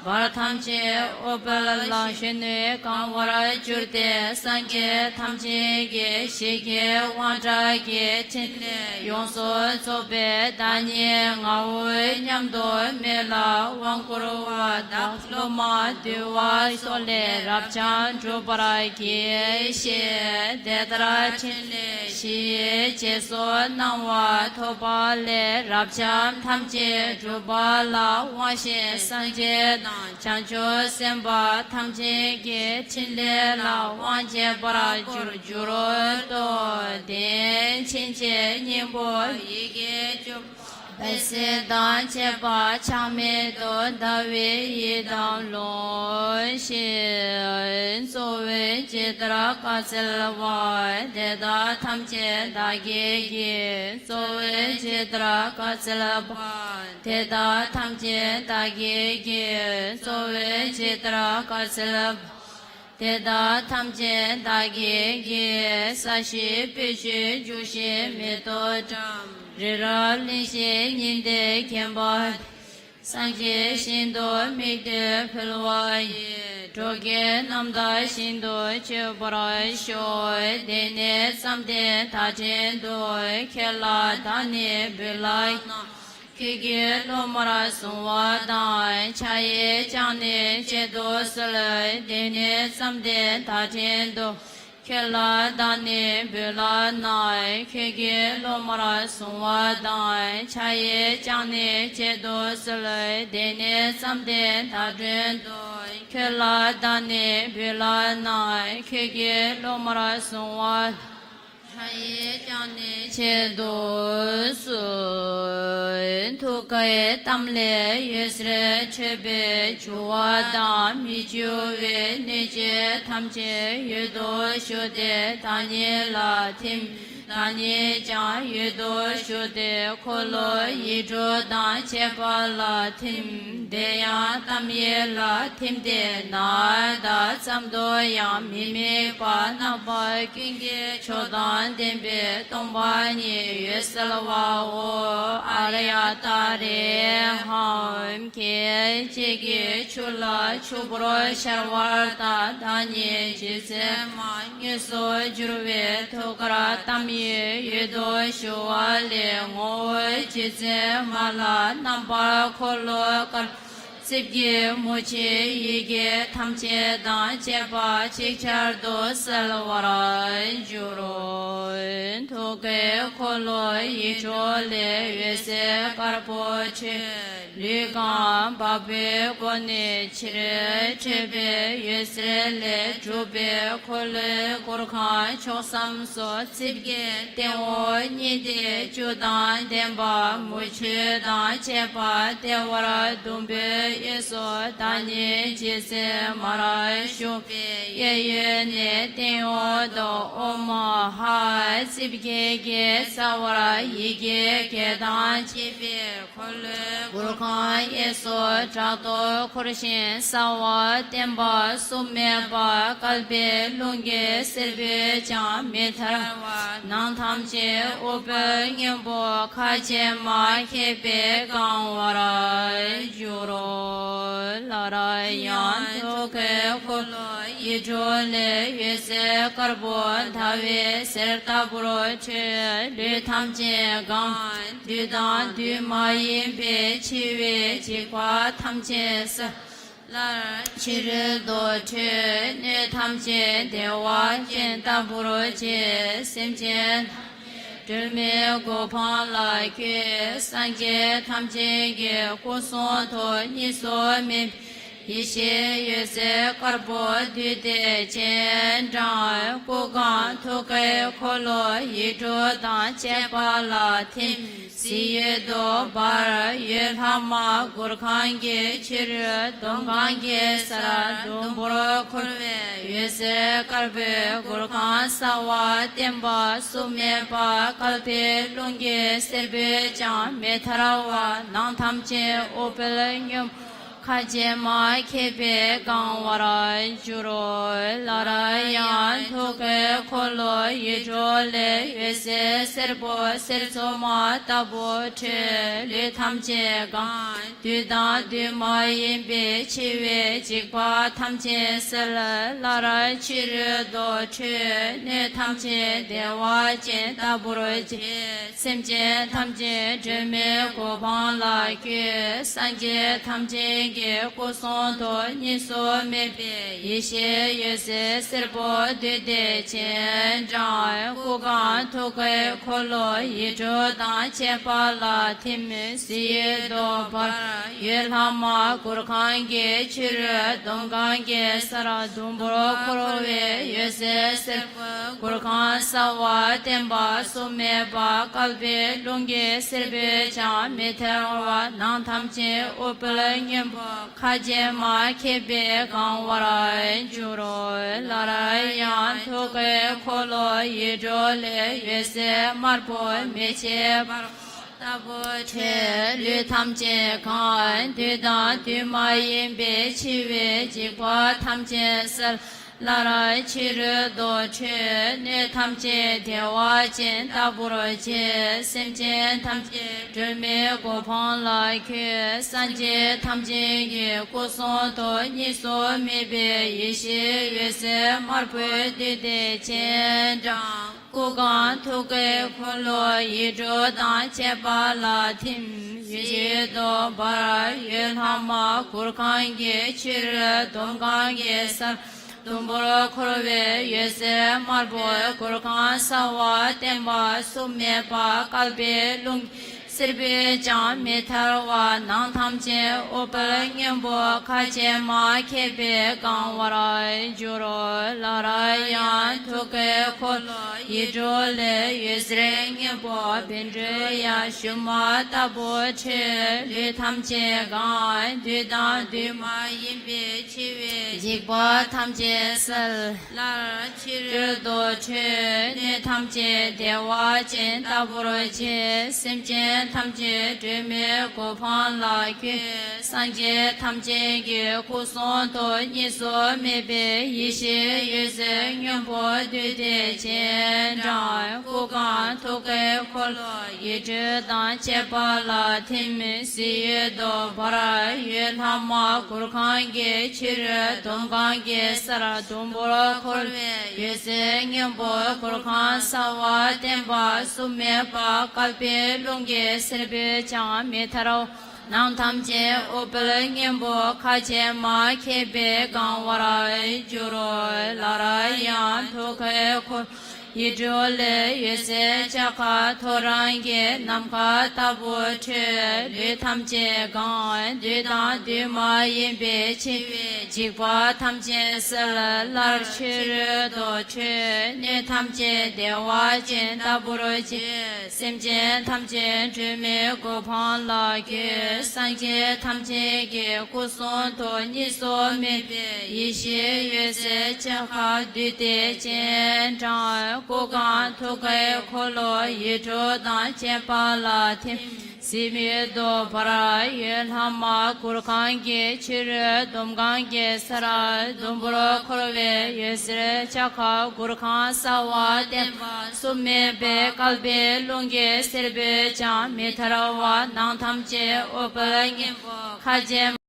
བར་ཐམས་ཅད་ཨུཏྤལ་གཞོན་ནུས་གང་བར་གྱུར་ཏེ། སངས་རྒྱས་ཐམས་ཅད་ཀྱི་ཞི་རྒྱས་དབང་དྲག་གི་ཕྲིན་ལས་ཡོངས་སུ་རྫོགས་པའི་བདག་ཉིད་ངའོ་སྙམ་དུ་མོས་ལ་དབང་བསྐུར་བ་དང་། སློབ་མ་འདུལ་བ་སོགས་ལས་རབ་འབྱམས་འགྲུབ་པར་བགྱི། ཞེས་དེ་ལྟར་ཕྲིན་ལས་བཞི་ཡི་རྗེས་སུ་གནང་བ་ཐོབ་པ་ལས་རབ་འབྱམས་ཐམས་ཅད་འགྲུབ་པ་ལ་དབང་ཞིང་། སངས་རྒྱས་དང་བྱང་ཆུབ་སེམས་དཔའ་ཐམས་ཅད་ཀྱི་ཕྲིན་ལས་ལ་དབང་བྱེད་པར་འགྱུར་འགྱུར་ཏོ། དེ་ཕྱིན་ཆད་སྙིང་པོ་ཡི་གེ་བཅུ་པ་པད་ཟེར་དང་བཅས་པ་ཆག་མེད་དུ་བཟླ་བའི་ཡི་དམ་ལོ། ཞེས་གཙོ་བོས་ཇི་ལྟར་བཀའ་སྩལ་པ། དེ་དག་ཐམས་ཅད་བདག་གིས་བགྱི། གཙོ་བོས་ཇི་ལྟར་བཀའ་སྩལ་པ། དེ་དག་ཐམས་ཅད་བདག་གིས་བགྱི། གཙོ་བོས་ཇི་ལྟར་བཀའ་སྩལ་པ། དེ་དག་ཐམས་ཅད་བདག་གིས་བགྱི། ས་གཞི་སྤོས་ཆུས་བྱུགས་ཤིང་མེ་ཏོག་བཀྲམ། རི་རབ་གླིང་བཞི་ཉི་ཟླས་བརྒྱན་པ། སངས་རྒྱས་ཞིང་དུ་དམིགས་ཏེ་འཕེལ་བ་ཡི། འགྲོ་ཀུན་རྣམ་དག་ཞིང་དུ་སྤྱོད་པར་ཤོག། དེ་ནས་བསམ་གཏན་དག་ཕྲན་དུ་ཁྱེར་ལ་བདག་ནི་འབུལ་ལགས་ན། ཁྱོད་ཀྱི་སློབ་མར་བཟུང་བ་དང་། ཕྱག་གཡས་བརྐྱངས་ནས་བཅད་དུ་གསོལ། དེ་ནས་བསམ་གཏན་དག་ཕྲན་དུ། ཁྱོད་ལ་བདག་ནི་འབུལ་ལགས་ན། ཁྱོད་ཀྱི་སློབ་མར་བཟུང་བ་དང་། ཕྱག་གཡས་བརྐྱངས་ནས་བཅད་དུ་གསོལ། དེ་ནས་བསམ་གཏན་དག་ཕྲན་དུ། ཁྱོད་ལ་བདག་ནི་འབུལ་ལགས་ན། ཁྱོད་ཀྱི་སློབ་མར་བཟུང་བ། ཕྱག་གཡས་བརྐྱངས་ནས་བཅད་དུ་གསོལ། ཐུགས་ཀའི་གཏམས་ལས་འོད་ཟེར་འཕྲོས་པས་འགྱུར་བ་དང་མི་འགྱུར་བའི་གནོད་བྱེད་ཐམས་ཅད་འོད་དུ་ཞུ་སྟེ་བདག་ཉིད་ལ་ཐིམ། བདག་ཉིད་ཀྱང་འོད་དུ་ཞུ་སྟེ་འཁོར་ལོ་ཡིག་དྲུག་དང་བཅས་པ་ལ་ཐིམ། དེ་ཡང་གཏམས་ཡས་ལ་ཐིམ་སྟེ་ནཱ་ད་ཙམ་དུ་ཡང་མི་དམིགས་པ་རྣམ་པ་ཀུན་གྱི་མཆོག་དང་ལྡན་པའི་སྟོང་པ་ཉིད་འོད་གསལ་བའོ། ཨཱརྱ་ཏཱ་རེ་ཧཾ། སྐད་ཅིག་གིས་ཆུ་ལ་ཆུ་བུར་ཤར་བ་ལྟར་བདག་ཉིད་རྗེ་བཙུན་མ་དངོས་སུ་གྱུར་པའི་ཐུགས་ཀར་གཏམས་ཡས་འོད་དུ་ཞུ་བ་ལས་ངོ་བོ་རྗེ་བཙུན་མ་ལ་རྣམ་པར་འཁོར་ལོ་དཀར་པོ་རྩིབས་ཀྱི་མུ་ཁྱུད་ཡི་གེ་ཐམས་ཅད་དང་བཅས་པ་ཅིག་ཅར་དུ་གསལ་བར་འགྱུར་རོ། ཐུགས་ཀའི་འཁོར་ལོ་ཡིག་དྲུག་ལས་འོད་ཟེར་དཀར་པོ་འཕྲོས། ལུས་གང་བ་སྤུའི་སྒོ་ནས་ཕྱིར་འཕྲོས་པའི་འོད་ཟེར་ལས་གྲུབ་པའི་འཁོར་ལོའི་གུར་ཁང་ཕྱོགས་མཚམས་སུ་རྩིབས་ཀྱི་སྟེང་འོག་གཉིས་ཏེ་བཅུ་དང་ལྡན་པ་མུ་ཁྱུད་དང་བཅས་པ་ལྟེ་བར་ཟླུམ་པོའི་དབུས་སུ་བདག་ཉིད་རྗེ་བཙུན་མར་བཞུགས་པའི་གཡས་གཡོན་ནས་སྟེང་འོག་ཏུ་ཨོཾ་ཨཱཿཧ་རྩིབས་བརྒྱད་ཀྱི་རྩ་བར་ཡི་གེ་བརྒྱད་དང་བཅས་པའི་འཁོར་ལོའི་གུར་ཁང་གཡས་སུ་དྲག་ཏུ་འཁོར་ཞིང་གསང་བ་བསྟན་པ་གསུམ་མེད་པ་བསྐལ་པའི་རླུང་གི་བསེར་བུས་ཀྱང་མི་ཐར་བར་ནང་ཐམས་ཅད་དབུལ་པོའི་སྔོན་པོ་ཁ་འབྱེད་མ་ཁེབས་པས་གང་བར་འགྱུར་རོ། སླར་ཡང་ཐུགས་ཀའི་འཁོར་ལོ་ཡིག་དྲུག་ལས་འོད་ཟེར་དཀར་པོ་ཟླ་བའི་ཟེར་ལྟ་བུར་འཕྲོས། ལུས་ཐམས་ཅད་གང་། བདུད་དང་བདུད་མ་ཡིན་པའི་འཆི་བའི་འཇིགས་པ་ཐམས་ཅད་སེལ། སླར་ཕྱི་རོལ་དུ་འཕྲོས། སྣོད་ཐམས་ཅད་བདེ་བ་ཅན་ལྟ་བུར་བྱས། སེམས་ཅན་ཐམས་ཅད་སྒྲོལ་མའི་གོ་འཕང་ལ་བཀོད། སངས་རྒྱས་ཐམས་ཅད་ཀྱི་སྐུ་གསུང་ཐུགས་གཉིས་སུ་མེད་པའི་ཡེ་ཤེས་འོད་ཟེར་དཀར་པོ་བདུད་སྡེ་སྤྱན་དྲངས། སྐུ་གང་ཐུགས་ཀའི་འཁོར་ལོ་ཡིག་དྲུག་དང་བཅས་པ་ལ་ཐིམ། གཟི་འོད་དུ་འབར། འོད་ལྷག་མ་གུར་ཁང་གི་ཕྱི་རོལ་འདོམ་གང་གི་སར་ཟླུམ་པོར་འཁོར་བའི་འོད་ཟེར་དཀར་པོའི་གུར་ཁང་གསང་བ་བསྟན་པ་གསུམ་མེད་པ་བསྐལ་པའི་རླུང་གི་བསེར་བུས་ཀྱང་མི་ཐར་བར་ནང་ཐམས་ཅད་དབུལ་པོའི་སྔོན་པོ་ཁ་འབྱེད་མ་ཁེབས་པས་གང་བར་འགྱུར་རོ། སླར་ཡང་ཐུགས་ཀའི་འཁོར་ལོ་ཡིག་དྲུག་ལས་འོད་ཟེར་སེར་པོ་གསེར་བཙོ་མ་ལྟ་བུ་འཕྲོས། ལུས་ཐམས་ཅད་གང་། བདུད་དང་བདུད་མ་ཡིན་པའི་འཆི་བའི་འཇིགས་པ་ཐམས་ཅད་སེལ། སླར་ཕྱི་རོལ་དུ་འཕྲོས། སྣོད་ཐམས་ཅད་བདེ་བ་ཅན་ལྟ་བུར་བྱས། སེམས་ཅན་ཐམས་ཅད་སྒྲོལ་མའི་གོ་འཕང་ལ་བཀོད། སངས་རྒྱས་ཐམས་ཅད་ཀྱི་སྐུ་གསུང་ཐུགས་གཉིས་སུ་མེད་པའི་ཡེ་ཤེས་འོད་ཟེར་སེར་པོ་བདུད་སྡེ་སྤྱན་དྲངས། སྐུ་གང་ཐུགས་ཀའི་འཁོར་ལོ་ཡིག་དྲུག་དང་བཅས་པ་ལ་ཐིམ། གཟི་འོད་དུ་འབར། འོད་ལྷག་མ་གུར་ཁང་གི་ཕྱི་རོལ་འདོམ་གང་གི་སར་ཟླུམ་པོར་འཁོར་བའི་འོད་ཟེར་སེར་པོ་གུར་ཁང་གསང་བ་བརྟན་པ་གསུམ་མེད་པ་བསྐལ་པའི་རླུང་གི་བསེར་བུས་ཀྱང་མི་ཐར་བར་ནང་ཐམས་ཅད་དབུལ་པོའི་སྔོན་པོ་ཁ་འབྱེད་མ་ཁེབས་པས་གང་བར་འགྱུར་རོ། སླར་ཡང་ཐུགས་ཀའི་འཁོར་ལོ་ཡིག་དྲུག་ལས་འོད་ཟེར་དམར་པོ་མེ་ལྕེ་འབར་ལྟ་བུ་འཕྲོས། ལུས་ཐམས་ཅད་གང་། བདུད་དང་བདུད་མ་ཡིན་པའི་འཆི་བའི་འཇིགས་པ་ཐམས་ཅད་སེལ། སླར་ཕྱི་རོལ་དུ་ཁྲོས། གནོད་ཐམས་ཅད་བདེ་བ་ཅན་ལྟ་བུར་བྱས། སེམས་ཅན་ཐམས་ཅད་སྒྲོལ་མའི་གོ་འཕང་ལ་བཀོད། སངས་རྒྱས་ཐམས་ཅད་ཀྱི་སྐུ་གསུང་ཐུགས། གཉིས་སུ་མེད་པའི་ཡེ་ཤེས་འོད་ཟེར་དམར་པོས་བསྡུས་ཏེ་སྤྱན་དྲངས། སྐུ་གང་ཐུགས་ཀའི་འཁོར་ལོ་ཡིག་འབྲུ་དང་བཅས་པ་ལ་ཐིམ། ཡིད་བཞིན་དུ་འབར། འོད་ལྷག་མ་གུར་ཁང་གི་ཕྱི་རོལ་འདོམ་གང་གི་ས་ར་ཟླུམ་པོར་འཁོར་བའི་འོད་ཟེར་དམར་པོས་གུར་ཁང་གསལ་བ་བརྟན་པ་གཟུགས་མེད་པ་བསྐལ་པའི་རླུང་སེར་པོས་ཀྱང་མི་ཐར་བ། ནང་ཐམས་ཅད་འོད་དཔལ་སྔོན་པོ་ཁ་འབྱེད་མ་ཁེབས་པས་གང་བར་གྱུར། སླར་ཡང་ཐུགས་ཀའི་འཁོར་ལོ་ཡིག་འབྲུ་ལས་འོད་ཟེར་སྔོན་པོ་བཻ་ཌཱུརྱ་ཞུན་མ་ལྟ་བུ་འཕྲོས། ལུས་ཐམས་ཅད་གང་། བདུད་དང་བདུད་མ་ཡིན་པའི་འཆི་བའི་འཇིགས་པ་ཐམས་ཅད་བསལ། སླར་ཕྱི་རོལ་དུ་ཁྲོས། གནོད་ཐམས་ཅད་བདེ་བ་ཅན་ལྟ་བུར་བྱས། སེམས་ཅན་ཐམས་ཅད་སྒྲོལ་མའི་གོ་འཕང་ལ་བཀོད། སངས་རྒྱས་ཐམས་ཅད་ཀྱི་སྐུ་གསུང་ཐུགས། གཉིས་སུ་མེད་པའི་ཡེ་ཤེས་འོད་ཟེར་སྔོན་པོ་བསྡུས་ཏེ་སྤྱན་དྲངས། སྐུ་གང་ཐུགས་ཀའི་འཁོར་ལོ་ཡིག་འབྲུ་དང་བཅས་པ་ལ་ཐིམ། གཟི་འོད་དུ་འབར། འོད་ལྷག་མ་གུར་ཁང་གི་ཕྱི་རོལ་འདོམ་གང་གི་ས་ར་ཟླུམ་པོར་འཁོར་བའི་འོད་ཟེར་སྔོན་པོ་གུར་ཁང་གསལ་བ་བརྟན་པ་གཟུགས་མེད་པ་བསྐལ་པའི་རླུང་གི་སེར་པོས་ཀྱང་མི་ཐར་བ། ནང་ཐམས་ཅད་འོད་དཔལ་སྔོན་པོ་ཁ་འབྱེད་མ་ཁེབས་པས་གང་བར་གྱུར། སླར་ཡང་ཐུགས་ཀའི་འཁོར་ཡིག་འབྲུ་ལས་འོད་ཟེར་ལྕགས་མཁར་ཐོ་རངས་ཀྱི་ནམ་མཁའ་ལྟ་བུ་འཕྲོས། ལུས་ཐམས་ཅད་གང་། བདུད་དང་བདུད་མ་ཡིན་པའི་འཆི་བའི་འཇིགས་པ་ཐམས་ཅད་བསལ། སླར་ཕྱི་རོལ་དུ་ཁྲོས། གནོད་ཐམས་ཅད་བདེ་བ་ཅན་ལྟ་བུར་བྱས། སེམས་ཅན་ཐམས་ཅད་སྒྲོལ་མའི་གོ་འཕང་ལ་བཀོད། སངས་རྒྱས་ཐམས་ཅད་ཀྱི་སྐུ་གསུང་ཐུགས། གཉིས་སུ་མེད་པའི་ཡེ་ཤེས་འོད་ཟེར་ལྕགས་མཁར་བསྡུས་ཏེ་སྤྱན་དྲངས། སྐུ་གང་ཐུགས་ཀའི་འཁོར་ལོ་ཡིག་འབྲུ་དང་བཅས་པ་ལ་ཐིམ། གཟི་འོད་དུ་འབར། འོད་ལྷག་མ་གུར་ཁང་གི་ཕྱི་རོལ་འདོམ་གང་གི་ས་ར་ཟླུམ་པོར་འཁོར་བའི་འོད་ཟེར་ལྕགས་མཁར་གུར་ཁང་གསལ་བ་བརྟན་པ་གཟུགས་མེད་པའི་བསྐལ་པའི་རླུང་གི་སེར་པོས་ཀྱང་མི་ཐར་བ། ནང་ཐམས་ཅད་འོད་དཔལ་སྔོན་པོ་ཁ་འབྱེད་མ་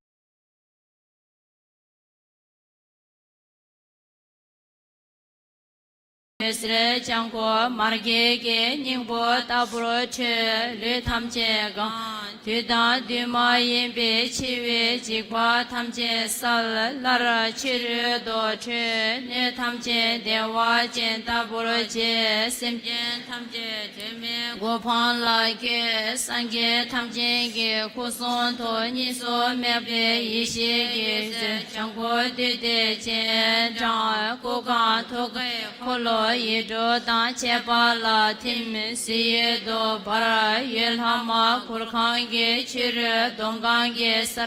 འོད་ཟེར་ལྗང་གུ་མར་གད་ཀྱི་སྙིང་པོ་ལྟ་བུར་འཕྲོས། ལུས་ཐམས་ཅད་གང་། བདུད་དང་བདུད་མ་ཡིན་པའི་འཆི་བའི་འཇིགས་པ་ཐམས་ཅད་བསལ། སླར་ཕྱི་རོལ་དུ་ཁྲོས། གནོད་ཐམས་ཅད་བདེ་བ་ཅན་ལྟ་བུར་བྱས། སེམས་ཅན་ཐམས་ཅད་སྒྲོལ་མའི་གོ་འཕང་ལ་བཀོད། སངས་རྒྱས་ཐམས་ཅད་ཀྱི་སྐུ་གསུང་ཐུགས། གཉིས་སུ་མེད་པའི་ཡེ་ཤེས་ཀྱི་ཟེར་ལྗང་གུ་བསྡུས་ཏེ་སྤྱན་དྲངས། སྐུ་གང་ཐུགས་ཀའི་འཁོར་ལོ་ཡིག་འབྲུ་དང་བཅས་པ་ལ་ཐིམ། གཟི་འོད་དུ་འབར། འོད་ལྷག་མ་གུར་ཁང་གི་ཕྱི་རོལ་འདོམ་གང་གི་ས་ར་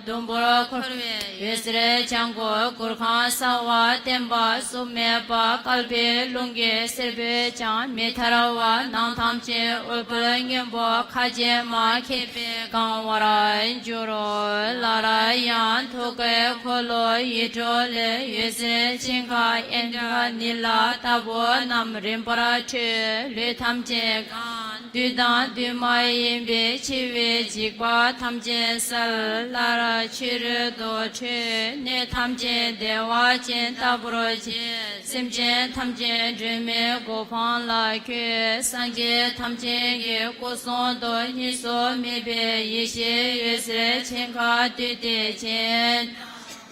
ཟླུམ་པོར་འཁོར་བའི་འོད་ཟེར་ལྗང་གུ་གུར་ཁང་གསལ་བ་བརྟན་པ་གཟུགས་མེད་པ་བསྐལ་པའི་རླུང་གི་སེར་པོས་ཀྱང་མི་ཐར་བ། ནང་ཐམས་ཅད་འོད་དཔལ་སྔོན་པོ་ཁ་འབྱེད་མ་ཁེབས་པས་གང་བར་གྱུར། སླར་ཡང་ཐུགས་ཀའི་འཁོར་ལོ་ཡིག་འབྲུ་ལས་འོད་ཟེར་ཆེན་ཁ་ཨིནྡྲ་ནཱི་ལ་ལྟ་བུ་རྣམས་རིམ་པར་འཕྲོས། ལུས་ཐམས་ཅད་གང་། བདུད་དང་བདུད་མ་ཡིན་པའི་འཆི་བའི་འཇིགས་པ་ཐམས་ཅད་བསལ། སླར་ཕྱི་རོལ་དུ་ཁྲོས། གནོད་ཐམས་ཅད་བདེ་བ་ཅན་ལྟ་བུར་བྱས། སེམས་ཅན་ཐམས་ཅད་སྒྲོལ་མའི་གོ་འཕང་ལ་བཀོད། སངས་རྒྱས་ཐམས་ཅད་ཀྱི་སྐུ་གསུང་ཐུགས། གཉིས་སུ་མེད་པའི་ཡེ་ཤེས་འོད་ཟེར་ཆེན་ཁ་བསྡུས་ཏེ་སྤྱན།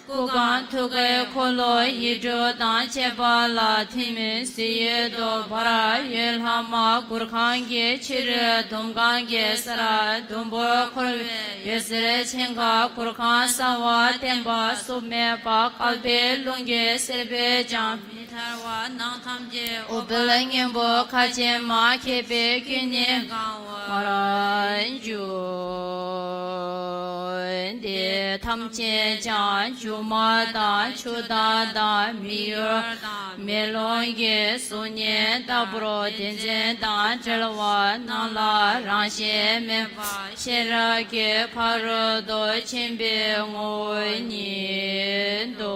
སྐུ་གང་ཐུགས་ཀའི་འཁོར་ལོ་ཡིག་འབྲུ་དང་བཅས་པ་ལ་ཐིམ། གཟི་འོད་དུ་འབར། འོད་ལྷག་མ་གུར་ཁང་གི་ཕྱི་རོལ་འདོམ་གང་གི་ས་ར་ཟླུམ་པོར་འཁོར་བའི་འོད་ཟེར་ཆེན་ཁ་གུར་ཁང་གསལ་བ་བརྟན་པ་གཟུགས་མེད་པ་བསྐལ་པའི་རླུང་གི་སེར་པོས་ཀྱང་མི་ཐར་བ། ནང་ཐམས་ཅད་འོད་དཔལ་སྔོན་པོ་ཁ་འབྱེད་མ་ཁེབས་པས་ཀུན་ནས་གང་བར་གྱུར། འདི་ཐམས་ཅད་ཀྱང་སྒྱུ་མ་དང་ཆུ་དག་དང་མི་ཡུལ་དང་ མེ་ལོང་གི་གཟུགས་བརྙན་ལྟ་བུར་བདེན་འཛིན་དང་བྲལ་བ་རྣམས་ལ་རང་བཞིན་མེད་པ་ཤེས་རབ་ཀྱི་ཕ་རོལ་ཏུ་ཕྱིན་པའི་ངོ་བོ་ཉིད་དོ།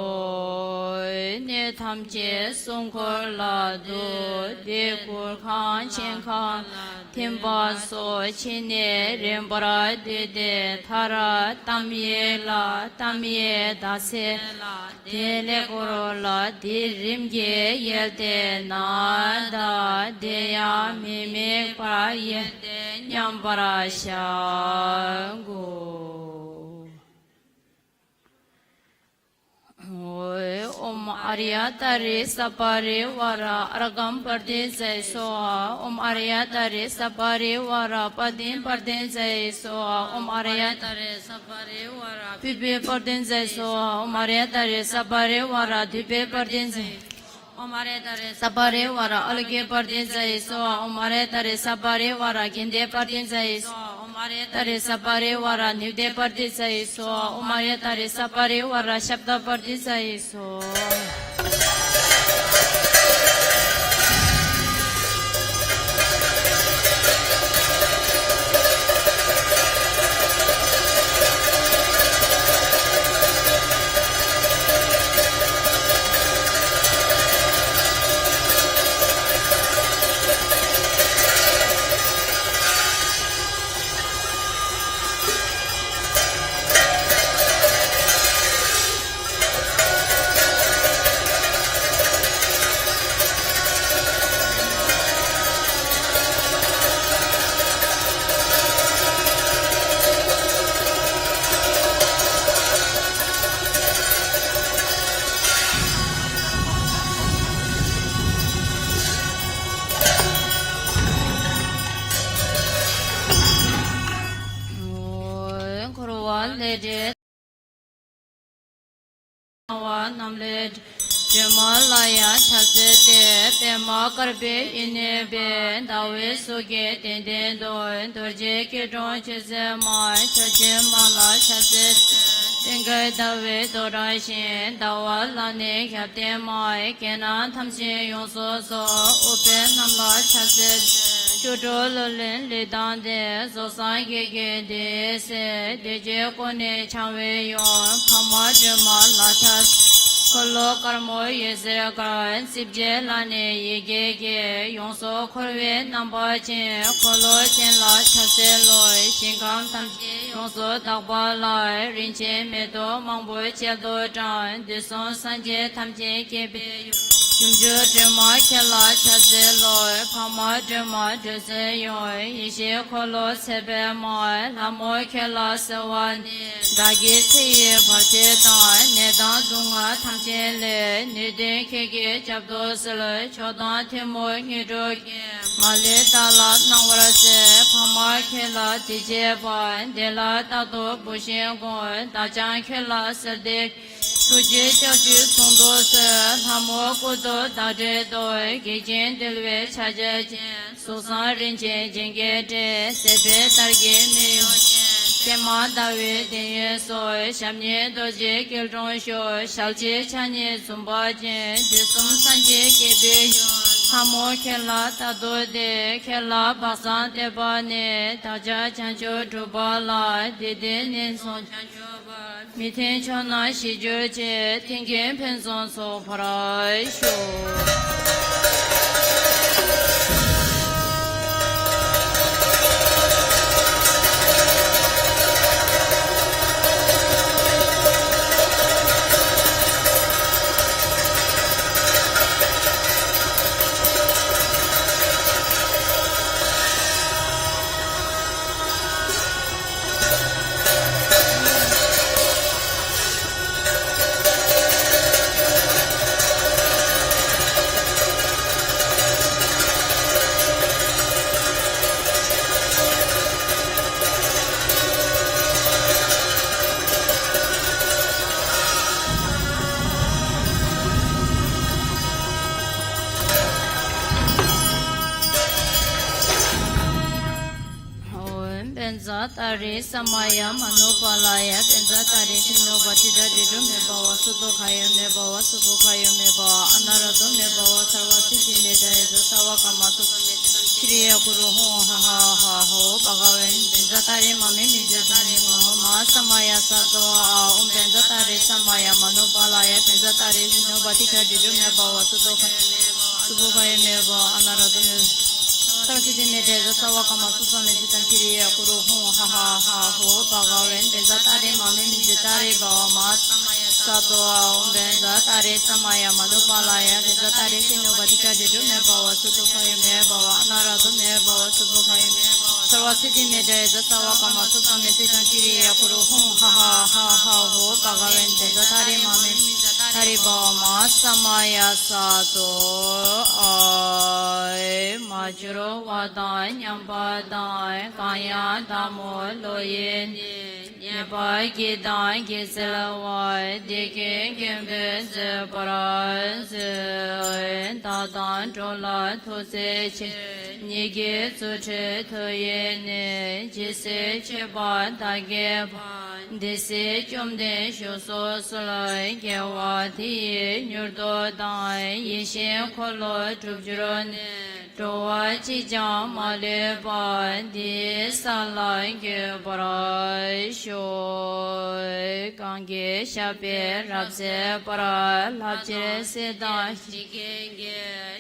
གནས་ཐམས་ཅད་སྲུང་འཁོར་ལ་འདུ། དེ་གུར་ཁང་མཆན་ཁང་ལ་ཐིམ་པ་སོགས་ཕྱི་ནས་རིམ་པར་བསྡུས་ཏེ། མཐར་གཏམ་ཡིག་ལ་གཏམ་ཡིག་ཟླ་ཚེས་ལ། དེ་ལས་འཁོར་ལ་དེ་རིམ་གྱིས་དབྱེ་སྟེ་ན། ད་དེ་ཡང་མི་དམིགས་པར་དབྱེ་སྟེ་མཉམ་པར་བཞག་གོ། ཨོཾ་ཨཱརྱ་ཏཱ་རེ་སབ་པ་རི་ཝཱ་ར་ཨརྒྷཾ་པྲ་ཏཱིཙྪ་ཡེ་སྭཱ་ཧཱ། ཨོཾ་ཨཱརྱ་ཏཱ་རེ་སབ་པ་རི་ཝཱ་ར་པ་ཏིཾ་པྲ་ཏཱིཙྪ་ཡེ་སྭཱ་ཧཱ། ཨོཾ་ཨཱརྱ་ཏཱ་རེ་སབ་པ་རི་ཝཱ་ར་བི་པིཾ་པྲ་ཏཱིཙྪ་ཡེ་སྭཱ་ཧཱ། ཨོཾ་ཨཱརྱ་ཏཱ་རེ་སབ་པ་རི་ཝཱ་ར་དཱི་པིཾ་པྲ་ཏཱིཙྪ་ཡེ། ཨོཾ་ཨཱརྱ་ཏཱ་རེ་སབ་པ་རི་ཝཱ་ར་ཨཱ་ལོ་ཀེ་པྲ་ཏཱིཙྪ་ཡེ་སྭཱ་ཧཱ། ཨོཾ་ཨཱརྱ་ཏཱ་རེ་སབ་པ་རི་ཝཱ་ར་གནྡྷེ་པྲ་ཏཱིཙྪ་ཡེ་སྭཱ་ཧཱ། ཨོཾ་ཨཱརྱ་ཏཱ་རེ་སབ་པ་རི་ཝཱ་ར་ནུདྡྷེ་པྲ་ཏཱིཙྪ་ཡེ་སྭཱ་ཧཱ། ཨོཾ་ཨཱརྱ་ཏཱ་རེ་སབ་པ་རི་ཝཱ་ར་ཤབྡྷ་པྲ་ཏཱིཙྪ་ཡེ་སྭཱ་ཧཱ། འཁོར་བ་ལས་འདྲེན། སྣང་བ་རྣམས་ལས་འདྲེན། སྒྲོལ་མ་ལ་ཡང་ཕྱག་འཚལ་ཏེ། པདྨ་དཀར་པོའི་དབྱིངས་ནས་འཕེལ་ཟླ་བའི་གཟུགས་ཀྱི་གདན་སྟེང་དུ། རྡོ་རྗེ་སྐྱིལ་ཀྲུང་མཆེད་ཚལ་མ། ཕྱག་ཆེན་མ་ལ་ཕྱག་འཚལ་ཏེ། སེང་གེ་ཟླ་བའི་མདོག་བཀྲ་ཞིང་། ཟླ་བ་ལ་ནི་ཞབས་བརྟན་མ། རྒྱན་རྣམས་ཐམས་ཅད་ཡོངས་སུ་རྫོགས། ཨུཏྤལ་རྣམས་ལ་ཕྱག་འཚལ་ཏེ། བཅུ་དྲུག་ལོ་ལོན་ལུས་དང་ལྡན། རྫོགས་སངས་རྒྱས་ཀྱི་བདེ་གཤེགས། བདེ་སྤྱོད་ཀུན་ནས་འཆང་བའི་ཡུམ། འཕགས་མ་སྒྲོལ་མ་ལ་ཕྱག་འཚལ། འཁོར་ལོ་དཀར་མོ་འོད་ཟེར་དཀར། རྩིབས་བརྒྱད་ལ་ནི་ཡི་གེ་བརྒྱད། ཡོངས་སུ་འཁོར་བའི་རྣམ་པ་ཅན། འཁོར་ལོ་ཅན་ལ་ཕྱག་འཚལ་ལོ། ཞིང་ཁམས་ཐམས་ཅད་ཡོངས་སུ་དག་པ་ལ། རིན་ཆེན་མེ་ཏོག་མང་པོས་བྱད་དུ་བཀྲམ། དུས་གསུམ་སངས་རྒྱས་ཐམས་ཅད་བསྐྱེད་པའི་ཡུམ། སྒྱུ་འཕྲུལ་སྒྲོན་མ་ཁྱེད་ལ་ཕྱག་འཚལ་ལོ། འཕགས་མ་སྒྲོལ་མ་སྒྲོལ་མཛད་ཡུམ། ཡེ་ཤེས་འཁོར་ལོ་ཚེ་འཕེལ་མ། ལྷ་མོ་ཁྱེད་ལ་གསོལ་བ་འདེབས། བདག་གི་ཚེ་ཡི་བར་ཆད་དང་། ནད་དང་སྡུག་བསྔལ་ཐམས་ཅད་ལས། ནུས་ལྡན་ཁྱེད་ཀྱིས་བསྐྱབ་ཏུ་གསོལ། མཆོག་དང་ཐུན་མོང་དངོས་གྲུབ་ཀྱི། མ་ལུས་བདག་ལ་གནང་བར་མཛད། འཕགས་མ་ཁྱེད་ལ་འདི་བྱེད་པ། བདེ་བླག་རྟག་ཏུ་བུ་བཞིན་བསྒོམ། བདག་ཀྱང་ཁྱེད་ལ་གསོལ་འདེབས། ཐུགས་རྗེའི་ལྕགས་ཀྱུས་བཟུང་དུ་གསོལ། ལྷ་མོ་སྐུ་མདོག་ཟླ་འདྲའི་མདོག། སྐད་ཅིག་འདུལ་བའི་ཕྱག་རྒྱ་ཅན། གཟུགས་བཟང་རིན་ཆེན་སྦྱིན་སྐྱེས་སྤྲས། སྲིད་པའི་དར་གྱི་མིག་ཡོར་ཅན། ཀྱེ་མ་ཟླ་བའི་གདན་ཡོལ་སོགས། ཞབས་གཉིས་རྡོ་རྗེ་སྐྱིལ་ཀྲུང་བཞུགས། ཞལ་གཅིག་ཕྱག་གཉིས་འཛུམ་པ་ཅན། དུས་གསུམ་སངས་རྒྱས་བསྐྱེད་པའི་ཡུམ། ལྷ་མོ་ཁྱེད་ལ་རྟག་ཏུ་འདུད། ཁྱེད་ལ་དཔག་བསམ་བཏབ་པ་ནི། བདག་ཅག་བྱང་ཆུབ་སྒྲུབ་པ་ལ། བདེ་སྟེང་གནས་གསུམ་བྱང་ཆུབ་བར། མི་མཐུན་ཕྱོགས་རྣམས་ཞི་གྱུར་ཅིག། མཐུན་རྐྱེན་ཕུན་སུམ་ཚོགས་པར་ཤོག། བཛྲ་ཏཱ་རེ་ས་མ་ཡ་མ་ནོ་པ་ལ་ཡ། བཛྲ་ཏཱ་རེ་ཤི་ནོ་པ་ཏི་ཏྲ་ཏྲི་ཏྲོ་མེ་བྷ་ཝ། སུ་ཏོ་ག་ཡོ་མེ་བྷ་ཝ། སུ་བྷོ་ག་ཡོ་མེ་བྷ་ཝ། ཨ་ན་ར་དོ་མེ་བྷ་ཝ། སརྦ་སི་ཏི་མེ་ཏྲ་ཡ་ཛ་ས་བ་ཀ་མ་སུ་ཏོ་མེ་ཏི་ཏམ་ཤི་རི་ཡ་ཀུ་རུ་ཧུ་ཧ་ཧ་ཧ་ཧོ་བྷ་ག་ཝན། བཛྲ་ཏཱ་རེ་མ་མེ་མི་ཛེ་ཏཱ་རེ་བྷ་ཝ་མ་ཧཱ་ས་མ་ཡ་ས་ཏོ་ཨ་ཨོཾ། བཛྲ་ཏཱ་རེ་ས་མ་ཡ་མ་ནོ་པ་ལ་ཡ། བཛྲ་ཏཱ་རེ་ཤི་ནོ་པ་ཏི་ཏྲ་ཏྲི་ཏྲོ་མེ་བྷ་ཝ། སུ་ཏོ་ག་ཡོ་མེ་བྷ་ཝ། སུ་བྷོ་ག་ཡོ་མེ་བྷ་ཝ། ཨ་ན་ར་དོ་མེ་སརྦ་སི་ཏི་མེ་ཏྲ་ཡ་ཛ་ས་བ་ཀ་མ་སུ་ཏོ་མེ་ཏི་ཏམ་ཤི་རི་ཡ་ཀུ་རུ་ཧུ་ཧ་ཧ་ཧ་ཧོ་བྷ་ག་ཝན། བཛྲ་ཏཱ་རེ་མ་མེ་མི་ཛེ་ཏཱ་རེ་བྷ་ཝ་མ་ཧཱ་ས་མ་ཡ་ས་ཏོ་ཨ་ཨོཾ། བཛྲ་ཏཱ་རེ་ས་མ་ཡ་མ་ནོ་པ་ལ་ཡ། བཛྲ་ཏཱ་རེ་ཤི་ནོ་པ་ཏི་ཏྲ་ཏྲི་ཏྲོ་མེ་བྷ་ཝ། སུ་ཏོ་ག་ཡོ་མེ་བྷ་ཝ། ཨ་ན་ར་དོ་མེ་བྷ་ཝ། སུ་བྷོ་ག་ཡོ་མེ་བྷ་ཝ། སརྦ་སི་ཏི་མེ་ཏྲ་ཡ་ཛ་ས་བ་ཀ་མ་སུ་ཏོ་མེ་ཏི་ཏམ་ཤི་རི་ཡ་ཀུ་རུ་ཧུ་ཧ་ཧ་ཧ་ཧ་ཧོ་བྷ་ག་ཝན། བཛྲ་ཏཱ་རེ་མ་མེ་མི་ཛེ་ཏཱ་རེ་བྷ་ཝ་མ་ཧཱ་ས་མ་ཡ་ས་ཏོ་ཨ་ཨེ། མ་གྱུར་པ་དང་མཉམ་པ་དང་། གང་ཡང་བདག་མོ་བློ་ཡི་ནི། ཉེས་པ་བགྱིས་དང་བགྱིད་སེལ་བ། བདེ་སྐྱིད་མགོན་པོས་བཟོད་པར་མཛོད། བདག་དང་འགྲོ་ལ་ཐུགས་བརྩེ་ཆེ། ཉེས་བགྱིས་རྫུ་འཕྲུལ་མཐུ་ཡིས་ནི། ཇི་སྲིད་མཆོད་པ་བདག་བགྱིས་པ། དེ་སྲིད་བཅོམ་ལྡན་བཞུགས་སོ་སོར། དགེ་བ་དེ་ཡིས་མྱུར་དུ་བདག་ཡིད་བཞིན་འཁོར་ལོ་འགྲུབ་གྱུར་ནས། འགྲོ་བ་གཅིག་ཀྱང་མ་ལུས་པ། འདི་ཡི་ས་ལ་འགོད་པར་ཤོག། གང་གིས་བཤགས་པའི་རབ་མཛེས་པར། ལྷག་བཅས་སྲིད་དང་ཞི་རྒྱས་ཀྱི།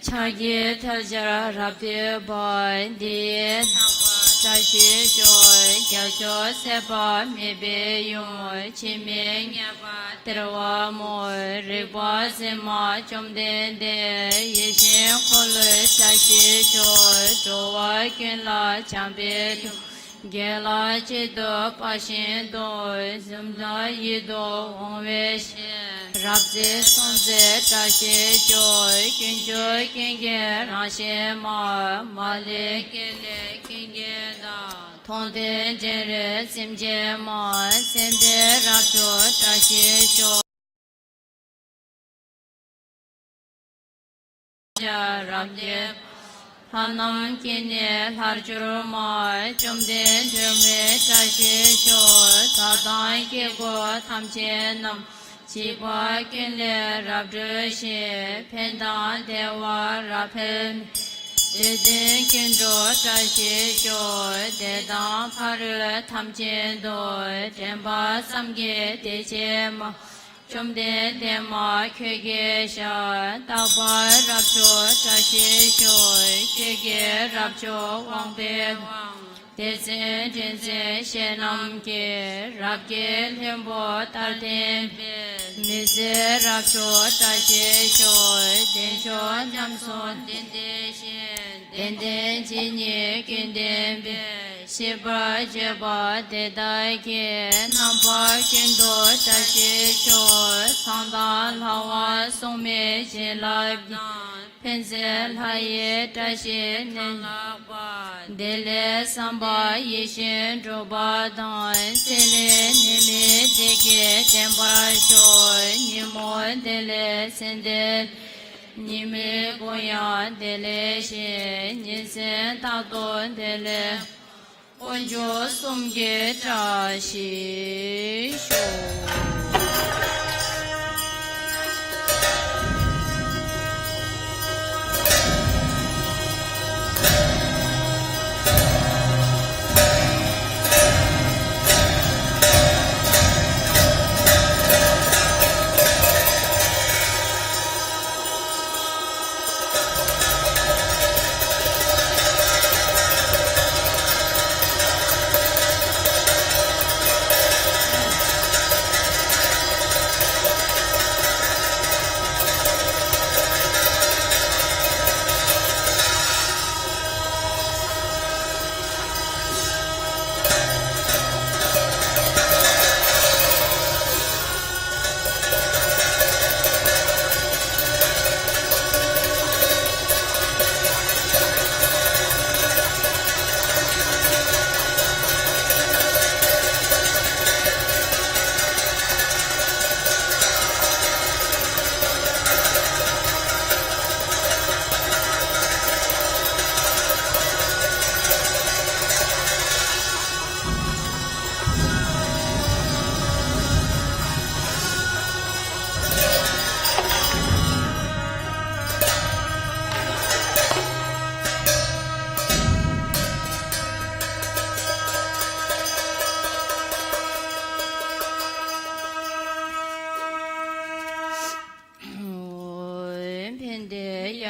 ཕྱག་གི་མཐིལ་ཆར་རབ་བཏོད་པ། འདི་ཡིས་བདག་བཀྲ་ཤིས་ཤོག། རྒྱ་མཚོ་ཚད་པ་མེད་པའི་ཡུམ། འཆི་མེད་ཉེས་པ་སྟེར་བ་མོ། རིག་པ་འཛིན་མ་བཅོམ་ལྡན་འདས། ཡིད་བཞིན་འཁོར་ལོའི་བཀྲ་ཤིས་ཤོག། འགྲོ་བ་ཀུན་ལ་བྱམས་པའི་མཐུ། དགེ་ལེགས་གཅིག་ཏུ་སྤར་བཞིན་དུ། འཛུམ་དང་ཡིད་དུ་འོང་བའི་ཞིང་། རབ་མཛེས་སྲོང་བཙན་བཀྲ་ཤིས་ཤོག། དཀོན་མཆོག་ཀུན་གྱི་རང་བཞིན་མ། མ་ལུས་དཀྱིལ་ལས་ཀུན་གྱི་བདག། མཐོང་ཐོས་དྲན་རེག་སེམས་ཅན་མ། སེམས་དཔའི་རབ་མཆོག་བཀྲ་ཤིས་ཤོག། རབ་རྒྱས་ལྷ་རྣམས་ཀྱིས་ནི་ལྷར་གྱུར་མ། བཅོམ་ལྡན་སྒྲོལ་མའི་བཀྲ་ཤིས་ཤོག། བདག་དང་སྐྱེ་དགུ་ཐམས་ཅད་རྣམས། འཇིགས་པ་ཀུན་ལས་རབ་སྒྲོལ་ཞིང་། ཕན་དང་བདེ་བ་རབ་འཕེལ་མའི། དད་ཅན་ཀུན་འགྲོ་བཀྲ་ཤིས་ཤོག། བདེ་དང་ཕ་རོལ་ཐམས་ཅད་དུ། འདྲེན་པ་བསམ་གྱིས་བདེ་བྱེད་མ། བཅོམ་ལྡན་འདས་མ་ཁྱོད་ཀྱི་ཞབས། རྟག་པར་རབ་མཆོག་བཀྲ་ཤིས་ཤོག། ཁྱོད་ཀྱི་རབ་མཆོག་དབང་པོའི་དབང་། བདེ་ཆེན་དྲིན་ཅན་བཤེས་རྣམས་ཀྱིས། རབ་དགྱེས་ལྷུན་པོ་ལྟར་བརྟན་པའི། མི་བཟད་རབ་མཆོག་བཀྲ་ཤིས་ཤོག། བདེ་མཆོག་རྣམ་གསུམ་ལྡན་ལྡན་ཞིང་། ལྡན་ལྡན་ཇི་སྙེད་ཀུན་ལྡན་པའི། ཤེས་པར་བྱེད་པ་དེ་དག་གི། རྣམ་པ་ཀུན་ཏུ་བཀྲ་ཤིས་ཤོག། ཚངས་དང་ལྷ་དབང་སྲུང་མའི་བྱིན་རླབས་ཀྱིས། ཕན་མཛད་ལྷ་ཡི་བཀྲ་ཤིས་ནི། བདེ་ལེགས་བསམ་པ་ཡིད་བཞིན་འགྲུབ་པ་དང་། སྲེད་ལེན་ནད་མེད་བདེ་སྐྱིད་ལྡན་པར་ཤོག། ཉིན་མོ་བདེ་ལེགས་མཚན་བདེ་ལེགས། ཉི་མའི་གུང་ཡང་བདེ་ལེགས་ཤིང་། ཉིན་མཚན་རྟག་ཏུ་བདེ་ལེགས། དཀོན་མཆོག་གསུམ་གྱི་བཀྲ་ཤིས་ཤོག།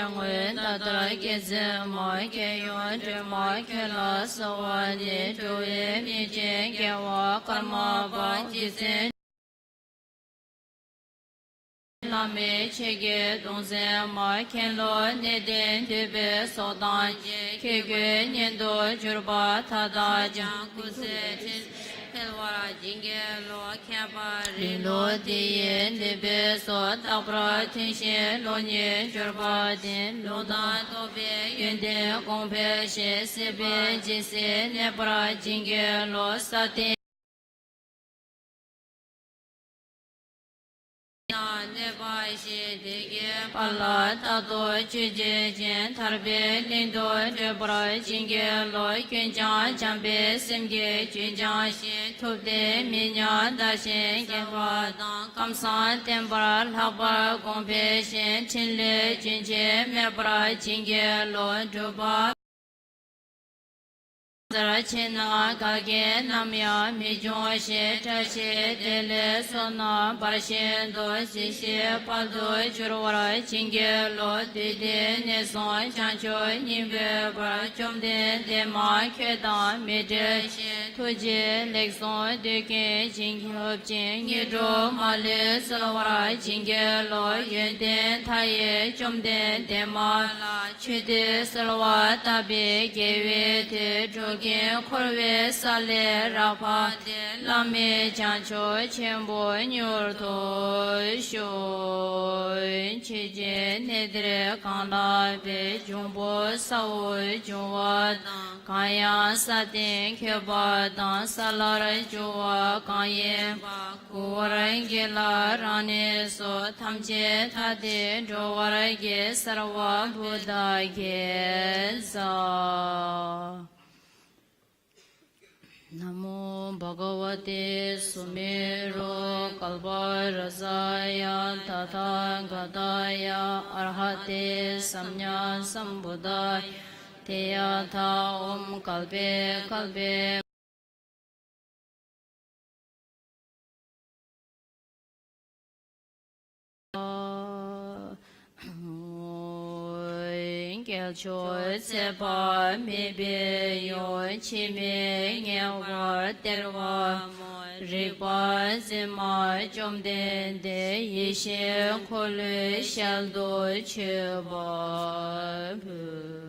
དངོས་ད་ལྟར་སྐྱེད་ཚལ་མ། ཁྱེད་ཡོངས་སྒྲོལ་མ་ཁྱེད་ལ་གསོལ་བ་འདེབས། འགྲོ་བའི་མི་ཆེན་རྒྱལ་བ་ཀརྨ་པ། རྗེ་བཙུན་བླ་མེད་ཆོས་ཀྱི་གདུང་སྲས་མ། མཁྱེན་བློ་གནས་བརྟན་འདུས་པའི་ཚོགས་དང་བཅས། ཁྱེད་སྐུ་བརྙེས་སུ་གྱུར་པ་མཐའ་དག་ཀྱང་། ཀུན་གསལ་ཕྲིན་ལས་འཕེལ་བར་བྱིན་གྱིས་རློབས། ཁྱད་པར་རིང་ལུགས་འདི་ཡི་འདུན་པའི་ཚོགས། རྟག་པར་མཐུན་ཞིང་ལོག་གཉིས་གྱུར་པ་དེ། ལུང་དང་རྟོགས་པའི་ཡོན་ཏན་གོང་འཕེལ་ཞིང་། སྲིད་པའི་འཇིགས་སུལ་གནས་པར་བྱིན་གྱིས་རློབས། ས་སྟེང་ན་གནས་པ་ཞིག་དེ་གའི་བར་ལ། རྟག་ཏུ་སྤྱོད་བྱེད་ཅིང་། ཐར་པའི་གླིང་དུ་བགྲོད་པར་བྱིན་གྱིས་རློབས། ཀུན་ཀྱང་བྱམས་པའི་སེམས་ཀྱིས་ཀུན་སྦྱངས་ཤིང་། ཐུབ་བསྟན་མི་ཉམས་དར་ཞིང་རྒྱས་པ་དང་། ཁམས་བཟང་བསྟན་པ་ལྷག་པར་གོང་འཕེལ་ཞིང་། ཕྲིན་ལས་རྒྱུན་ཆད་མེད་པར་བྱིན་གྱིས་རློབས། སྒྲུབ་པ་ཚར་ཕྱིན་ན་འགལ་རྐྱེན་ནམ་ཡང་མི་འབྱུང་ཞིང་། བཀྲ་ཤིས་བདེ་ལེགས་བསོད་ནམས་འབར་བཞིན་དུ། གཟི་བརྗིད་དཔལ་དུ་འགྱུར་བར་བྱིན་གྱིས་རློབས། དུས་འདི་ནས་བཟུང་བྱང་ཆུབ་སྙིང་པོའི་བར། བཅོམ་ལྡན་འདས་མ་ཁྱོད་དང་མི་འབྲལ་ཞིང་། ཐུགས་རྗེས་ལེགས་གསུངས་དུས་ཀུན་བྱིན་གྱིས་རློབ་ཅིང་། ངན་འགྲོ་མ་ལུས་སེལ་བར་བྱིན་གྱིས་རློབས། ཡོན་ཏན་མཐའ་ཡས་བཅོམ་ལྡན་འདས་མ་ལ། ཆོས་འདི་གསལ་བར་བཏབ་པའི་དགེ་བའི་མཐུས། འགྲོ་ཀུན་འཁོར་བའི་ས་ལས་རག་པ་དེ། བླ་མེད་བྱང་ཆུབ་ཆེན་པོར་མྱུར་དུ་ཤོག། ཆོས་ཀྱི་གནས་འདིར་གང་ལགས་པའི། འབྱུང་པོ་ས་འོག་འབྱུང་བ་དང་། གང་ཡང་ས་སྟེང་འཁོད་པ་དང་། ས་བླར་འབྱུང་བ་གང་ཡིན་པ། འཁོར་བར་འགྲོ་ལ་རང་ཉིད་སོགས། ཐམས་ཅད་ཐར་ཏེ་འགྲོ་བར་བགྱི། སརྦ་བུདྡྷ་ཥཱ་ཛཿ། ན་མོ་བྷ་ག་ཝ་ཏེ་སུ་མེ་རུ་ཀལ་པ་རཱ་ཛཱ་ཡ་ཏ་ཐཱ་ག་ཏཱ་ཡ་ཨར་ཧ་ཏེ་སམྱཀ་སམ་བུདྡྷཱ་ཡ། ཏདྱ་ཐཱ། ཨོཾ་གལ་པེ་གལ་པེ། རྒྱལ་མཆོག་ཚེ་དཔག་མེད་པའི་དབྱངས། འཆི་མེད་ངེས་པར་སྟེར་བ་སྨོན། རིག་པ་འཛིན་མ་བཅོམ་ལྡན་འདས། ཡེ་ཤེས་འཁོར་ལོའི་ཞལ་དུ་མཆོད་པ་འབུལ།